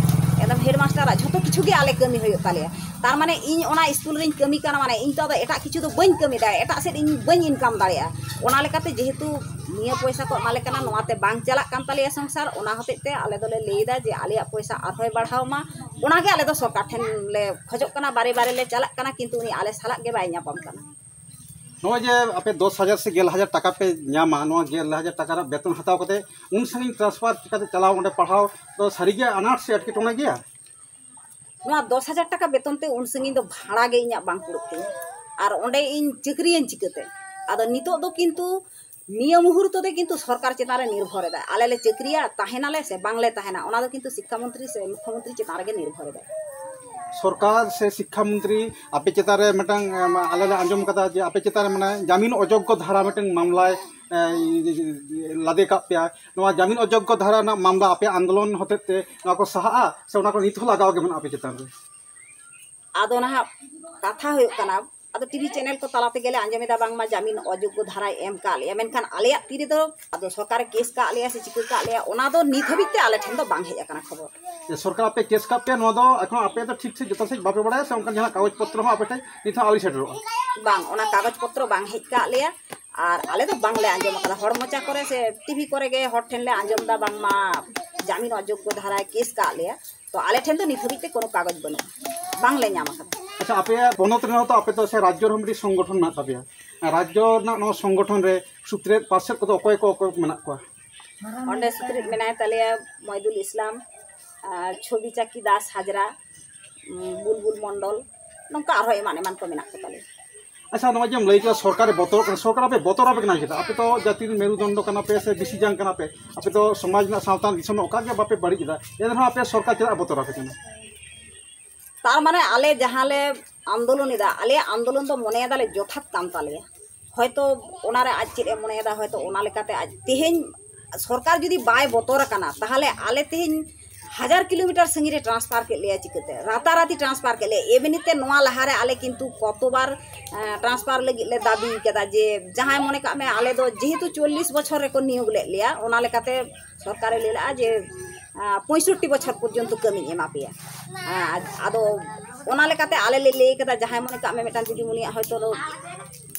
ᱮᱠᱫᱚᱢ ᱦᱮᱰᱢᱟᱥᱴᱟᱨᱟᱜ ᱡᱷᱚᱛᱚ ᱠᱤᱪᱷᱩ ᱜᱮ ᱟᱞᱮ ᱠᱟᱹᱢᱤ ᱦᱩᱭᱩᱜ ᱛᱟᱞᱮᱭᱟ᱾ ᱛᱟᱨ ᱢᱟᱱᱮ ᱤᱧ ᱚᱱᱟ ᱥᱠᱩᱞ ᱨᱤᱧ ᱠᱟᱹᱢᱤ ᱠᱟᱱᱟ, ᱢᱟᱱᱮ ᱤᱧ ᱛᱚ ᱟᱫᱚ ᱮᱴᱟᱜ ᱠᱤᱪᱷᱩ ᱫᱚ ᱵᱟᱹᱧ ᱠᱟᱹᱢᱤ ᱫᱟᱲᱮᱭᱟᱜᱼᱟ, ᱮᱴᱟᱜ ᱥᱮᱫ ᱤᱧ ᱵᱟᱹᱧ ᱤᱱᱠᱟᱢ ᱫᱟᱲᱮᱭᱟᱜᱼᱟ᱾ ᱚᱱᱟ ᱞᱮᱠᱟᱛᱮ ᱡᱮᱦᱮᱛᱩ ᱱᱤᱭᱟᱹ ᱯᱚᱭᱥᱟ ᱠᱚ ᱮᱢᱟᱞᱮ ᱠᱟᱱᱟ, ᱱᱚᱣᱟᱛᱮ ᱵᱟᱝ ᱪᱟᱞᱟᱜ ᱠᱟᱱ ᱛᱟᱞᱮᱭᱟ ᱥᱚᱝᱥᱟᱨ᱾ ᱚᱱᱟ ᱦᱚᱛᱮᱡ ᱛᱮ ᱟᱞᱮ ᱫᱚᱞᱮ ᱞᱟᱹᱭ ᱮᱫᱟ ᱡᱮ ᱟᱞᱮᱭᱟᱜ ᱯᱚᱭᱥᱟ ᱟᱨᱦᱚᱸᱭ ᱵᱟᱲᱦᱟᱣ ᱢᱟ᱾ ᱚᱱᱟᱜᱮ ᱟᱞᱮ ᱫᱚ ᱥᱚᱨᱠᱟᱨ ᱴᱷᱮᱱ ᱞᱮ ᱠᱷᱚᱡᱚᱜ ᱠᱟᱱᱟ, ᱵᱟᱨᱮ ᱵᱟᱨᱮ ᱞᱮ ᱪᱟᱞᱟᱜ ᱠᱟᱱᱟ, ᱠᱤᱱᱛᱩ ᱩᱱᱤ ᱟᱞᱮ ᱥᱟᱞᱟᱜ ᱜᱮ ᱵᱟᱭ ᱧᱟᱯᱟᱢ ᱠᱟᱱᱟ᱾ ᱱᱚᱜᱼᱚᱭ ᱡᱮ ᱟᱯᱮ ᱫᱚᱥ ᱦᱟᱡᱟᱨ ᱥᱮ ᱜᱮᱞ ᱦᱟᱡᱟᱨ ᱴᱟᱠᱟ ᱯᱮ ᱧᱟᱢᱟ, ᱱᱚᱣᱟ ᱜᱮᱞ ᱦᱟᱡᱟᱨ ᱴᱟᱠᱟ ᱨᱮᱱᱟᱜ ᱵᱮᱛᱚᱱ ᱦᱟᱛᱟᱣ ᱠᱟᱛᱮ ᱩᱱ ᱥᱟᱺᱜᱤᱧ ᱴᱨᱟᱱᱥᱯᱷᱟᱨ ᱪᱤᱠᱟᱹᱛᱮ ᱪᱟᱞᱟᱣ, ᱚᱸᱰᱮ ᱯᱟᱲᱦᱟᱣ ᱫᱚ ᱥᱟᱹᱨᱤᱜᱮ ᱟᱱᱟᱴ ᱥᱮ ᱮᱴᱠᱮᱴᱚᱬᱮ ᱜᱮᱭᱟ? ᱱᱚᱣᱟ ᱫᱚᱥ ᱦᱟᱡᱟᱨ ᱴᱟᱠᱟ ᱵᱮᱛᱚᱱ ᱛᱮ ᱩᱱ ᱥᱟᱺᱜᱤᱧ ᱫᱚ ᱵᱷᱟᱲᱟ ᱜᱮ ᱤᱧᱟᱹᱜ ᱵᱟᱝ ᱠᱩᱲᱟᱹᱜ ᱛᱤᱧᱟᱹ, ᱟᱨ ᱚᱸᱰᱮ ᱤᱧ ᱪᱟᱹᱠᱨᱤᱭᱟᱹᱧ ᱪᱤᱠᱟᱹᱛᱮ? ᱟᱫᱚ ᱱᱤᱛᱚᱜ ᱫᱚ ᱠᱤᱱᱛᱩ ᱱᱤᱭᱟᱹ ᱢᱩᱦᱩᱨᱛᱚ ᱫᱚ ᱠᱤᱱᱛᱩ ᱥᱚᱨᱠᱟᱨ ᱪᱮᱛᱟᱱ ᱨᱮ ᱱᱤᱨᱵᱷᱚᱨ ᱮᱫᱟᱭ᱾ ᱟᱞᱮ ᱞᱮ ᱪᱟᱹᱠᱨᱤᱭᱟ, ᱛᱟᱦᱮᱱᱟᱞᱮ ᱥᱮ ᱵᱟᱝᱞᱮ ᱛᱟᱦᱮᱱᱟ, ᱚᱱᱟ ᱫᱚ ᱠᱤᱱᱛᱩ ᱥᱤᱠᱠᱷᱟ ᱢᱚᱱᱛᱨᱤ ᱥᱮ ᱢᱩᱠᱠᱷᱚ ᱢᱚᱱᱛᱨᱤ ᱪᱮᱛᱟᱱ ᱨᱮᱜᱮ ᱱᱤᱨᱵᱷᱚᱨ ᱮᱫᱟᱭ᱾ ᱥᱚᱨᱠᱟᱨ ᱥᱮ ᱥᱤᱠᱠᱷᱟ ᱢᱚᱱᱛᱨᱤ ᱟᱯᱮ ᱪᱮᱛᱟᱱ ᱨᱮ ᱢᱤᱫᱴᱟᱝ, ᱮᱢ, ᱟᱞᱮ ᱞᱮ ᱟᱸᱡᱚᱢ ᱠᱟᱫᱟ ᱡᱮ ᱟᱯᱮ ᱪᱮᱛᱟᱱ ᱨᱮ ᱢᱟᱱᱮ ᱡᱟᱢᱤᱱ ᱚᱡᱳᱜᱽᱜᱚ ᱫᱷᱟᱨᱟ ᱢᱤᱫᱴᱟᱝ ᱢᱟᱢᱞᱟᱭ, ᱮ, ᱞᱟᱫᱮ ᱠᱟᱜ ᱯᱮᱭᱟ᱾ ᱱᱚᱣᱟ ᱡᱟᱢᱤᱱ ᱚᱡᱳᱜᱽᱜᱚ ᱫᱷᱟᱨᱟ ᱨᱮᱱᱟᱜ ᱢᱟᱢᱞᱟ ᱟᱯᱮ ᱟᱱᱫᱳᱞᱚᱱ ᱦᱚᱛᱮᱡ ᱛᱮ ᱱᱚᱣᱟ ᱠᱚ ᱥᱟᱦᱟᱜᱼᱟ ᱥᱮ ᱚᱱᱟ ᱠᱚ ᱱᱤᱛ ᱦᱚᱸ ᱞᱟᱜᱟᱣ ᱜᱮ ᱢᱮᱱᱟᱜᱼᱟ ᱟᱯᱮ ᱪᱮᱛᱟᱱ ᱨᱮ? ᱟᱫᱚ ᱱᱟᱦᱟᱜ ᱠᱟᱛᱷᱟ ᱦᱩᱭᱩᱜ ᱠᱟᱱᱟ, ᱟᱫᱚ ᱴᱤᱵᱷᱤ ᱪᱮᱱᱮᱞ ᱠᱚ ᱛᱟᱞᱟ ᱛᱮᱜᱮᱞᱮ ᱟᱸᱡᱚᱢᱮᱫᱟ ᱵᱟᱝᱢᱟ ᱡᱟᱢᱤᱱ ᱚᱡᱳᱜᱽᱜᱚ ᱫᱷᱟᱨᱟᱭ ᱮᱢ ᱠᱟᱜ ᱞᱮᱭᱟ, ᱢᱮᱱᱠᱷᱟᱱ ᱟᱞᱮᱭᱟᱜ ᱛᱤ ᱨᱮᱫᱚ ᱟᱫᱚ ᱥᱚᱨᱠᱟᱨᱮ ᱠᱮᱥ ᱠᱟᱜ ᱞᱮᱭᱟ ᱥᱮ ᱪᱤᱠᱟᱹ ᱠᱟᱜ ᱞᱮᱭᱟ, ᱚᱱᱟ ᱫᱚ ᱱᱤᱛ ᱦᱟᱹᱵᱤᱡ ᱛᱮ ᱟᱞᱮ ᱴᱷᱮᱱ ᱫᱚ ᱵᱟᱝ ᱦᱮᱡ ᱟᱠᱟᱱᱟ ᱠᱷᱚᱵᱚᱨ᱾ ᱥᱚᱨᱠᱟᱨ ᱟᱯᱮ ᱠᱮᱥ ᱠᱟᱜ ᱯᱮᱭᱟ, ᱱᱚᱣᱟ ᱫᱚ ᱮᱠᱷᱚᱱ ᱟᱯᱮ ᱫᱚ ᱴᱷᱤᱠ ᱥᱮ ᱡᱚᱛᱚ ᱥᱮᱫ ᱵᱟᱯᱮ ᱵᱟᱲᱟᱭᱟ ᱥᱮ ᱚᱱᱠᱟᱱ ᱡᱟᱦᱟᱱᱟᱜ ᱠᱟᱜᱚᱡᱽ ᱯᱚᱛᱨᱚ ᱦᱚᱸ ᱟᱯᱮ ᱴᱷᱮᱱ ᱱᱤᱛ ᱦᱚᱸ ᱟᱹᱣᱨᱤ ᱥᱮᱴᱮᱨᱚᱜᱼᱟ? ᱵᱟᱝ, ᱚᱱᱟ ᱠᱟᱜᱚᱡᱽ ᱯᱚᱛᱨᱚ ᱵᱟᱝ ᱦᱮᱡ ᱠᱟᱜ ᱞᱮᱭᱟ᱾ ᱟᱨ ᱟᱞᱮ ᱫᱚ ᱵᱟᱝᱞᱮ ᱟᱸᱡᱚᱢ ᱟᱠᱟᱫᱟ, ᱦᱚᱲ ᱢᱚᱪᱟ ᱠᱚᱨᱮ ᱥᱮ ᱴᱤᱵᱷᱤ ᱠᱚᱨᱮ ᱜᱮ ᱦᱚᱲ ᱴᱷᱮᱱ ᱞᱮ ᱟᱸᱡᱚᱢ ᱮᱫᱟ ᱵᱟᱝᱢᱟ ᱡᱟᱢᱤᱱ ᱚᱡᱳᱜᱽᱜᱚ ᱫᱷᱟᱨᱟᱭ ᱠᱮᱥ ᱠᱟᱜ ᱞᱮᱭᱟ᱾ ᱛᱚ ᱟᱞᱮ ᱴᱷᱮᱱ ᱫᱚ ᱱᱤᱛ ᱦᱟᱹᱵᱤᱡ ᱛᱮ ᱠᱳᱱᱳ ᱠᱟᱜᱚᱡᱽ ᱵᱟᱹᱱᱩᱜᱼᱟ, ᱵᱟᱝᱞᱮ ᱧᱟᱢ ᱟᱠᱟᱫᱟ᱾ ᱟᱪᱪᱷᱟ, ᱟᱯᱮᱭᱟᱜ ᱯᱚᱱᱚᱛ ᱨᱮᱦᱚᱸ ᱛᱚ ᱟᱯᱮ ᱫᱚ ᱥᱮ ᱨᱟᱡᱽᱡᱚ ᱨᱮᱦᱚᱸ ᱢᱤᱫᱴᱤᱡ ᱥᱚᱝᱜᱚᱴᱷᱚᱱ ᱢᱮᱱᱟᱜ ᱛᱟᱯᱮᱭᱟ᱾ ᱨᱟᱡᱽᱡᱚ ᱨᱮᱱᱟᱜ ᱱᱚᱣᱟ ᱥᱚᱝᱜᱚᱴᱷᱚᱱ ᱨᱮ ᱥᱩᱛᱨᱮᱫ ᱯᱟᱨᱥᱮᱫ ᱠᱚᱫᱚ ᱚᱠᱚᱭ ᱠᱚ ᱚᱠᱚᱭ ᱠᱚ ᱢᱮᱱᱟᱜ ᱠᱚᱣᱟ? ᱚᱸᱰᱮ ᱥᱩᱛᱨᱮᱫ ᱢᱮᱱᱟᱭ ᱛᱟᱞᱮᱭᱟ ᱢᱚᱭᱫᱩᱞ ᱤᱥᱞᱟᱢ, ᱟᱨ ᱪᱷᱚᱵᱤ ᱪᱟᱠᱤ ᱫᱟᱥ ᱦᱟᱡᱽᱨᱟ, ᱩᱢ, ᱵᱩᱞᱵᱩᱞ ᱢᱚᱱᱰᱚᱞ, ᱱᱚᱝᱠᱟ ᱟᱨᱦᱚᱸ ᱮᱢᱟᱱ ᱮᱢᱟᱱ ᱠᱚ ᱢᱮᱱᱟᱜ ᱠᱚ ᱛᱟᱞᱮᱭᱟ᱾ ᱟᱪᱪᱷᱟ, ᱱᱚᱜᱼᱚᱭ ᱡᱮᱢ ᱞᱟᱹᱭ ᱠᱮᱫᱟ ᱥᱚᱨᱠᱟᱨᱮ ᱵᱚᱛᱚᱨᱚᱜ ᱠᱟᱱᱟ, ᱥᱚᱨᱠᱟᱨ ᱟᱯᱮ ᱵᱚᱛᱚᱨ ᱟᱯᱮ ᱠᱟᱱᱟ ᱪᱮᱫᱟᱜ? ᱟᱯᱮ ᱛᱚ ᱡᱟᱹᱛᱤ ᱨᱮᱱ ᱢᱮᱨᱩᱫᱚᱱᱰᱚ ᱠᱟᱱᱟ ᱯᱮ ᱥᱮ ᱵᱤᱥᱤ ᱡᱟᱝ ᱠᱟᱱᱟ ᱯᱮ, ᱟᱯᱮ ᱫᱚ ᱥᱚᱢᱟᱡᱽ ᱨᱮᱱᱟᱜ ᱥᱟᱶᱛᱟ ᱫᱤᱥᱚᱢ ᱨᱮᱱᱟᱜ ᱚᱠᱟ ᱜᱮ ᱵᱟᱯᱮ ᱵᱟᱹᱲᱤᱡ ᱮᱫᱟ, ᱮᱱ ᱨᱮᱦᱚᱸ ᱟᱯᱮ ᱥᱚᱨᱠᱟᱨ ᱪᱮᱫᱟᱜ ᱵᱚᱛᱚᱨ ᱟᱯᱮ ᱠᱟᱱᱟ? ᱛᱟᱨ ᱢᱟᱱᱮ ᱟᱞᱮ ᱡᱟᱦᱟᱸ ᱞᱮ ᱟᱱᱫᱳᱞᱚᱱ ᱮᱫᱟ, ᱟᱞᱮᱭᱟᱜ ᱟᱱᱫᱳᱞᱚᱱ ᱫᱚ ᱢᱚᱱᱮᱭᱮᱫᱟᱞᱮ ᱡᱚᱛᱷᱟᱛ ᱠᱟᱱ ᱛᱟᱞᱮᱭᱟ᱾ ᱦᱚᱭᱛᱳ ᱚᱱᱟᱨᱮ ᱟᱡ ᱪᱮᱫ ᱮ ᱢᱚᱱᱮᱭᱮᱫᱟ, ᱦᱚᱭᱛᱳ ᱚᱱᱟ ᱞᱮᱠᱟᱛᱮ ᱟᱡ ᱛᱮᱦᱮᱧ ᱥᱚᱨᱠᱟᱨ ᱡᱩᱫᱤ ᱵᱟᱭ ᱵᱚᱛᱚᱨ ᱟᱠᱟᱱᱟ, ᱛᱟᱦᱚᱞᱮ ᱟᱞᱮ ᱛᱮᱦᱮᱧ ᱦᱟᱡᱟᱨ ᱠᱤᱞᱳᱢᱤᱴᱟᱨ ᱥᱟᱺᱜᱤᱧ ᱨᱮ ᱴᱨᱟᱱᱥᱯᱷᱟᱨ ᱠᱮᱫ ᱞᱮᱭᱟ᱾ ᱪᱤᱠᱟᱹᱛᱮ ᱨᱟᱛᱟᱨᱟᱛᱤ ᱴᱨᱟᱱᱥᱯᱷᱟᱨ ᱠᱮᱫ ᱞᱮᱭᱟ? ᱮᱢᱱᱤ ᱛᱮ ᱱᱚᱣᱟ ᱞᱟᱦᱟᱨᱮ ᱟᱞᱮ ᱠᱤᱱᱛᱩ ᱠᱚᱛᱚᱵᱟᱨ ᱴᱨᱟᱱᱥᱯᱷᱟᱨ ᱞᱟᱹᱜᱤᱫ ᱞᱮ ᱫᱟᱹᱵᱤ ᱠᱟᱫᱟ, ᱡᱮ ᱡᱟᱦᱟᱸᱭ ᱢᱚᱱᱮ ᱠᱟᱜ ᱢᱮ, ᱟᱞᱮ ᱫᱚ ᱡᱮᱦᱮᱛᱩ ᱪᱚᱞᱞᱤᱥ ᱵᱚᱪᱷᱚᱨ ᱨᱮᱠᱚ ᱱᱤᱭᱳᱜᱽ ᱞᱮᱫ ᱞᱮᱭᱟ, ᱚᱱᱟ ᱞᱮᱠᱟᱛᱮ ᱥᱚᱨᱠᱟᱨᱮ ᱞᱟᱹᱭ ᱞᱮᱫᱼᱟ ᱡᱮ ᱟᱸ, ᱯᱚᱸᱭᱥᱚᱴᱴᱤ ᱵᱚᱪᱷᱚᱨ ᱯᱚᱨᱡᱚᱱᱛᱚ ᱠᱟᱹᱢᱤᱧ ᱮᱢᱟ ᱯᱮᱭᱟ᱾ ᱟᱸ, ᱟᱫᱚ ᱚᱱᱟ ᱞᱮᱠᱟᱛᱮ ᱟᱞᱮ ᱞᱮ ᱞᱟᱹᱭ ᱠᱟᱫᱟ, ᱡᱟᱦᱟᱸᱭ ᱢᱚᱱᱮ ᱠᱟᱜ ᱢᱮ ᱢᱤᱫᱴᱟᱝ ᱫᱤᱫᱤᱢᱩᱱᱤᱭᱟᱜ ᱦᱚᱭᱛᱳ ᱫᱚ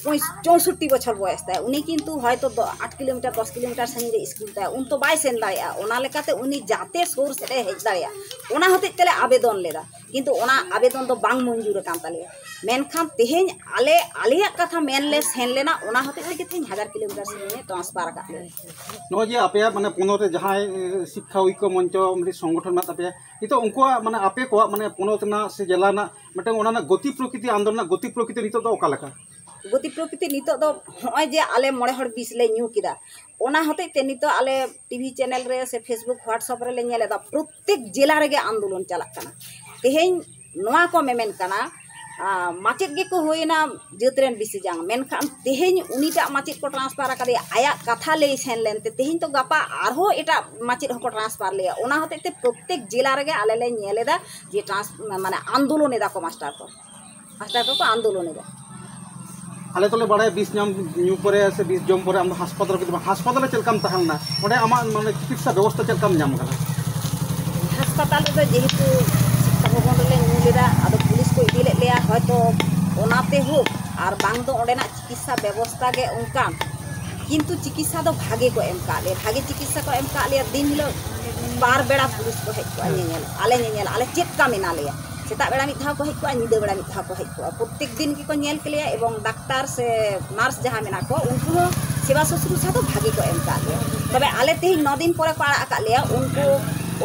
ᱯᱚᱸᱭ-, ᱪᱳᱥᱚᱴᱴᱤ ᱵᱚᱪᱷᱚᱨ ᱵᱚᱭᱮᱥ ᱛᱟᱭ, ᱩᱱᱤ ᱠᱤᱱᱛᱩ ᱦᱚᱭᱛᱳ ᱫᱚ ᱟᱴ ᱠᱤᱞᱳᱢᱤᱴᱟᱨ ᱫᱚᱥ ᱠᱤᱞᱳᱢᱤᱴᱟᱨ ᱥᱟᱺᱜᱤᱧ ᱨᱮ ᱥᱠᱩᱞ ᱛᱟᱭ, ᱩᱱ ᱛᱚ ᱵᱟᱭ ᱥᱮᱱ ᱫᱟᱲᱮᱭᱟᱜᱼᱟ᱾ ᱚᱱᱟ ᱞᱮᱠᱟᱛᱮ ᱩᱱᱤ ᱡᱟᱛᱮ ᱥᱩᱨ ᱥᱮᱫ ᱮ ᱦᱮᱡ ᱫᱟᱲᱮᱭᱟᱜᱼᱟ, ᱚᱱᱟ ᱦᱚᱛᱮᱡ ᱛᱮᱞᱮ ᱟᱵᱮᱫᱚᱱ ᱞᱮᱫᱟ, ᱠᱤᱱᱛᱩ ᱚᱱᱟ ᱟᱵᱮᱫᱚᱱ ᱫᱚ ᱵᱟᱝ ᱢᱚᱧᱡᱩᱨ ᱟᱠᱟᱱ ᱛᱟᱞᱮᱭᱟ᱾ ᱢᱮᱱᱠᱷᱟᱱ ᱛᱮᱦᱮᱧ ᱟᱞᱮ ᱟᱞᱮᱭᱟᱜ ᱠᱟᱛᱷᱟ ᱢᱮᱱ ᱞᱮ ᱥᱮᱱ ᱞᱮᱱᱟ, ᱚᱱᱟ ᱦᱚᱛᱮᱡ ᱛᱮᱜᱮ ᱛᱮᱦᱮᱧ ᱦᱟᱡᱟᱨ ᱠᱤᱞᱳᱢᱤᱴᱟᱨ ᱥᱟᱺᱜᱤᱧ ᱮ ᱴᱨᱟᱱᱥᱯᱷᱟᱨ ᱟᱠᱟᱫ ᱞᱮᱭᱟ᱾ ᱱᱚᱜᱼᱚᱭ ᱡᱮ ᱟᱯᱮᱭᱟᱜ ᱢᱟᱱᱮ ᱯᱚᱱᱚᱛ ᱨᱮ ᱡᱟᱦᱟᱸᱭ ᱮ, ᱥᱤᱠᱠᱷᱟ ᱳᱭᱠᱚ ᱢᱚᱧᱪᱚ ᱢᱤᱫᱴᱤᱡ ᱥᱚᱝᱜᱚᱴᱷᱚᱱ ᱢᱮᱱᱟᱜ ᱛᱟᱯᱮᱭᱟ, ᱱᱤᱛᱚᱜ ᱩᱱᱠᱩᱣᱟᱜ ᱢᱟᱱᱮ ᱟᱯᱮ ᱠᱚᱣᱟᱜ ᱢᱟᱱᱮ ᱯᱚᱱᱚᱛ ᱨᱮᱱᱟᱜ ᱥᱮ ᱡᱮᱞᱟ ᱨᱮᱱᱟᱜ ᱢᱤᱫᱴᱟᱝ ᱚᱱᱟ ᱨᱮᱱᱟᱜ ᱜᱚᱛᱤ ᱯᱨᱚᱠᱨᱤᱛᱤ, ᱟᱱᱫᱳᱞᱚᱱ ᱨᱮᱱᱟᱜ ᱜᱚᱛᱤ ᱯᱨᱚᱠᱨᱤᱛᱤ ᱱᱤᱛᱚᱜ ᱫᱚ ᱚᱠᱟ ᱞᱮᱠᱟ? ᱜᱚᱛᱤ ᱯᱨᱚᱠᱨᱤᱛᱤ ᱱᱤᱛᱚᱜ ᱫᱚ ᱦᱚᱸᱜᱼᱚᱭ ᱡᱮ ᱟᱞᱮ ᱢᱚᱬᱮ ᱦᱚᱲ ᱵᱤᱥ ᱞᱮ ᱧᱩ ᱠᱮᱫᱟ, ᱚᱱᱟ ᱦᱚᱛᱮᱡ ᱛᱮ ᱱᱤᱛᱚᱜ ᱟᱞᱮ ᱴᱤᱵᱷᱤ ᱪᱮᱱᱮᱞ ᱨᱮ ᱥᱮ ᱯᱷᱮᱥᱵᱩᱠ, ᱦᱳᱣᱟᱴᱥᱮᱯ ᱨᱮᱞᱮ ᱧᱮᱞ ᱮᱫᱟ, ᱯᱨᱚᱛᱛᱮᱠ ᱡᱮᱞᱟ ᱨᱮᱜᱮ ᱟᱱᱫᱳᱞᱚᱱ ᱪᱟᱞᱟᱜ ᱠᱟᱱᱟ᱾ ᱛᱮᱦᱮᱧ ᱱᱚᱣᱟ ᱠᱚ ᱢᱮᱢᱮᱱ ᱠᱟᱱᱟ, ᱟᱸ, ᱢᱟᱪᱮᱫ ᱜᱮᱠᱚ ᱦᱩᱭᱮᱱᱟ ᱡᱟᱹᱛ ᱨᱮᱱ ᱵᱤᱥᱤ ᱡᱟᱝ, ᱢᱮᱱᱠᱷᱟᱱ ᱛᱮᱦᱮᱧ ᱩᱱᱤᱴᱟᱜ ᱢᱟᱪᱮᱫ ᱠᱚ ᱴᱨᱟᱱᱥᱯᱷᱟᱨ ᱟᱠᱟᱫᱮᱭᱟ, ᱟᱭᱟᱜ ᱠᱟᱛᱷᱟ ᱞᱟᱹᱭ ᱥᱮᱱ ᱞᱮᱱᱛᱮ ᱛᱮᱦᱮᱧ ᱛᱚ ᱜᱟᱯᱟ ᱟᱨᱦᱚᱸ ᱮᱴᱟᱜ ᱢᱟᱪᱮᱫ ᱦᱚᱸᱠᱚ ᱴᱨᱟᱱᱥᱯᱷᱟᱨ ᱞᱮᱭᱟ᱾ ᱚᱱᱟ ᱦᱚᱛᱮᱡ ᱛᱮ ᱯᱨᱚᱛᱛᱮᱠ ᱡᱮᱞᱟ ᱨᱮᱜᱮ ᱟᱞᱮ ᱞᱮ ᱧᱮᱞ ᱮᱫᱟ ᱡᱮ ᱴᱨᱟᱱᱥ-, ᱢᱟᱱᱮ ᱟᱱᱫᱳᱞᱚᱱ ᱮᱫᱟ ᱠᱚ ᱢᱟᱥᱴᱟᱨ ᱠᱚ, ᱢᱟᱥᱴᱟᱨ ᱠᱚᱠᱚ ᱟᱱᱫᱳᱞᱚᱱ ᱮᱫᱟ᱾ ᱟᱞᱮ ᱫᱚᱞᱮ ᱵᱟᱲᱟᱭᱟ ᱵᱤᱥ ᱧᱟᱢ, ᱧᱩ ᱯᱚᱨᱮ ᱥᱮ ᱵᱤᱥ ᱡᱚᱢ ᱯᱚᱨᱮ ᱟᱢ ᱫᱚ ᱦᱟᱥᱯᱟᱛᱟᱞ ᱨᱮ ᱡᱩᱫᱤ ᱵᱟᱝ, ᱦᱟᱥᱯᱟᱛᱟᱞ ᱨᱮ ᱪᱮᱫ ᱞᱮᱠᱟᱢ ᱛᱟᱦᱮᱸ ᱞᱮᱱᱟ, ᱚᱸᱰᱮ ᱟᱢᱟᱜ ᱢᱟᱱᱮ ᱪᱤᱠᱤᱛᱥᱟ ᱵᱮᱵᱚᱥᱛᱷᱟ ᱪᱮᱫ ᱞᱮᱠᱟᱢ ᱧᱟᱢ ᱟᱠᱟᱫᱟ? ᱦᱟᱥᱯᱟᱛᱟᱞ ᱨᱮᱫᱚ ᱡᱮᱦᱮᱛᱩ ᱥᱤᱠᱠᱷᱟ ᱵᱷᱚᱵᱚᱱ ᱨᱮᱞᱮ ᱧᱩ ᱞᱮᱫᱟ, ᱟᱫᱚ ᱯᱩᱞᱤᱥ ᱠᱚ ᱤᱫᱤ ᱞᱮᱫ ᱞᱮᱭᱟ, ᱦᱚᱭᱛᱚ ᱚᱱᱟᱛᱮ ᱦᱳᱠ ᱟᱨ ᱵᱟᱝ ᱫᱚ ᱚᱸᱰᱮᱱᱟᱜ ᱪᱤᱠᱤᱛᱥᱟ ᱵᱮᱵᱚᱥᱛᱷᱟ ᱜᱮ ᱚᱱᱠᱟᱱ, ᱠᱤᱱᱛᱩ ᱪᱤᱠᱤᱛᱥᱟ ᱫᱚ ᱵᱷᱟᱜᱮ ᱠᱚ ᱮᱢ ᱠᱟᱜ ᱞᱮᱭᱟ, ᱵᱷᱟᱜᱮ ᱪᱤᱠᱤᱛᱥᱟ ᱠᱚ ᱮᱢ ᱠᱟᱜ ᱞᱮᱭᱟ᱾ ᱫᱤᱱ ᱦᱤᱞᱳᱜ ᱵᱟᱨ ᱵᱮᱲᱟ ᱯᱩᱞᱤᱥ ᱠᱚ ᱦᱮᱡ ᱠᱚᱜᱼᱟ ᱧᱮᱧᱮᱞ, ᱟᱞᱮ ᱧᱮᱧᱮᱞ, ᱟᱞᱮ ᱪᱮᱫ ᱞᱮᱠᱟ ᱢᱮᱱᱟᱜ ᱞᱮᱭᱟ᱾ ᱥᱮᱛᱟᱜ ᱵᱮᱲᱟ ᱢᱤᱫ ᱫᱷᱟᱣ ᱠᱚ ᱦᱮᱡ ᱠᱚᱜᱼᱟ, ᱧᱤᱫᱟᱹ ᱵᱮᱲᱟ ᱢᱤᱫ ᱫᱷᱟᱣ ᱠᱚ ᱦᱮᱡ ᱠᱚᱜᱼᱟ᱾ ᱯᱨᱚᱛᱮᱠ ᱫᱤᱱ ᱜᱮᱠᱚ ᱧᱮᱞ ᱠᱮᱞᱮᱭᱟ ᱮᱵᱚᱝ ᱰᱟᱠᱛᱟᱨ ᱥᱮ ᱱᱟᱨᱥ ᱡᱟᱦᱟᱸ ᱢᱮᱱᱟᱜ ᱠᱚ, ᱩᱱᱠᱩ ᱦᱚᱸ ᱥᱮᱵᱟ ᱥᱩᱥᱨᱩᱥᱟ ᱫᱚ ᱵᱷᱟᱜᱮ ᱠᱚ ᱮᱢ ᱠᱟᱜ ᱞᱮᱭᱟ᱾ ᱛᱚᱵᱮ ᱟᱞᱮ ᱛᱮᱦᱮᱧ ᱱᱚ ᱫᱤᱱ ᱯᱚᱨᱮ ᱠᱚ ᱟᱲᱟᱜ ᱟᱠᱟᱫ ᱞᱮᱭᱟ, ᱩᱱᱠᱩ,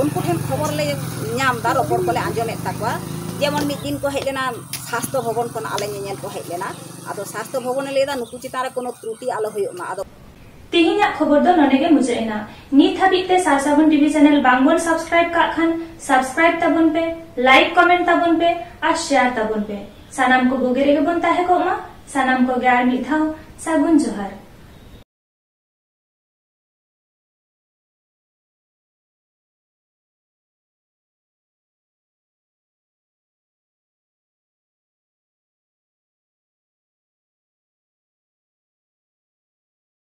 ᱩᱱᱠᱩ ᱴᱷᱮᱱ ᱠᱷᱚᱵᱚᱨ ᱞᱮ ᱧᱟᱢ ᱮᱫᱟ, ᱨᱚᱯᱚᱲ ᱠᱚᱞᱮ ᱟᱸᱡᱚᱢᱮᱫ ᱛᱟᱠᱚᱣᱟ᱾ ᱡᱮᱢᱚᱱ ᱢᱤᱫ ᱫᱤᱱ ᱠᱚ ᱦᱮᱡ ᱞᱮᱱᱟ ᱥᱟᱥᱛᱷᱚ ᱵᱷᱚᱵᱚᱱ ᱠᱷᱚᱱ ᱟᱞᱮ ᱧᱮᱧᱮᱞ ᱠᱚ ᱦᱮᱡ ᱞᱮᱱᱟ᱾ ᱟᱫᱚ ᱥᱟᱥᱛᱷᱚ ᱵᱷᱚᱵᱚᱱᱮ ᱞᱟᱹᱭ ᱮᱫᱟ ᱱᱩᱠᱩ ᱪᱮᱛᱟᱱ ᱨᱮ ᱠᱳᱱᱳ ᱛᱨᱩᱴᱤ ᱟᱞᱚ ᱦᱩᱭᱩᱜ ᱢᱟ᱾ ᱟᱫᱚ ᱛᱮᱦᱮᱧᱟᱜ ᱠᱷᱚᱵᱚᱨ ᱫᱚ ᱱᱚᱰᱮ ᱜᱮ ᱢᱩᱪᱟᱹᱫ ᱮᱱᱟ᱾ ᱱᱤᱛ ᱦᱟᱹᱵᱤᱡ ᱛᱮ ᱥᱟᱨ ᱥᱟᱹᱜᱩᱱ ᱴᱤᱵᱷᱤ ᱪᱮᱱᱮᱞ ᱵᱟᱝ ᱵᱚᱱ ᱥᱟᱵᱥᱠᱨᱟᱭᱤᱵ ᱠᱟᱜ ᱠᱷᱟᱱ, ᱥᱟᱵᱥᱠᱨᱟᱭᱤᱵ ᱛᱟᱵᱚᱱ ᱯᱮ, ᱞᱟᱭᱤᱠ, ᱠᱚᱢᱮᱱᱴ ᱛᱟᱵᱚᱱ ᱯᱮ ᱟᱨ ᱥᱮᱭᱟᱨ ᱛᱟᱵᱚᱱ ᱯᱮ᱾ ᱥᱟᱱᱟᱢ ᱠᱚ ᱵᱩᱜᱤ ᱨᱮᱜᱮ ᱵᱚᱱ ᱛᱟᱦᱮᱸ ᱠᱚᱜ ᱢᱟ᱾ ᱥᱟᱱᱟᱢ ᱠᱚᱜᱮ ᱟᱨ ᱢᱤᱫ ᱫᱷᱟᱣ ᱥᱟᱹᱜᱩᱱ ᱡᱚᱦᱟᱨ᱾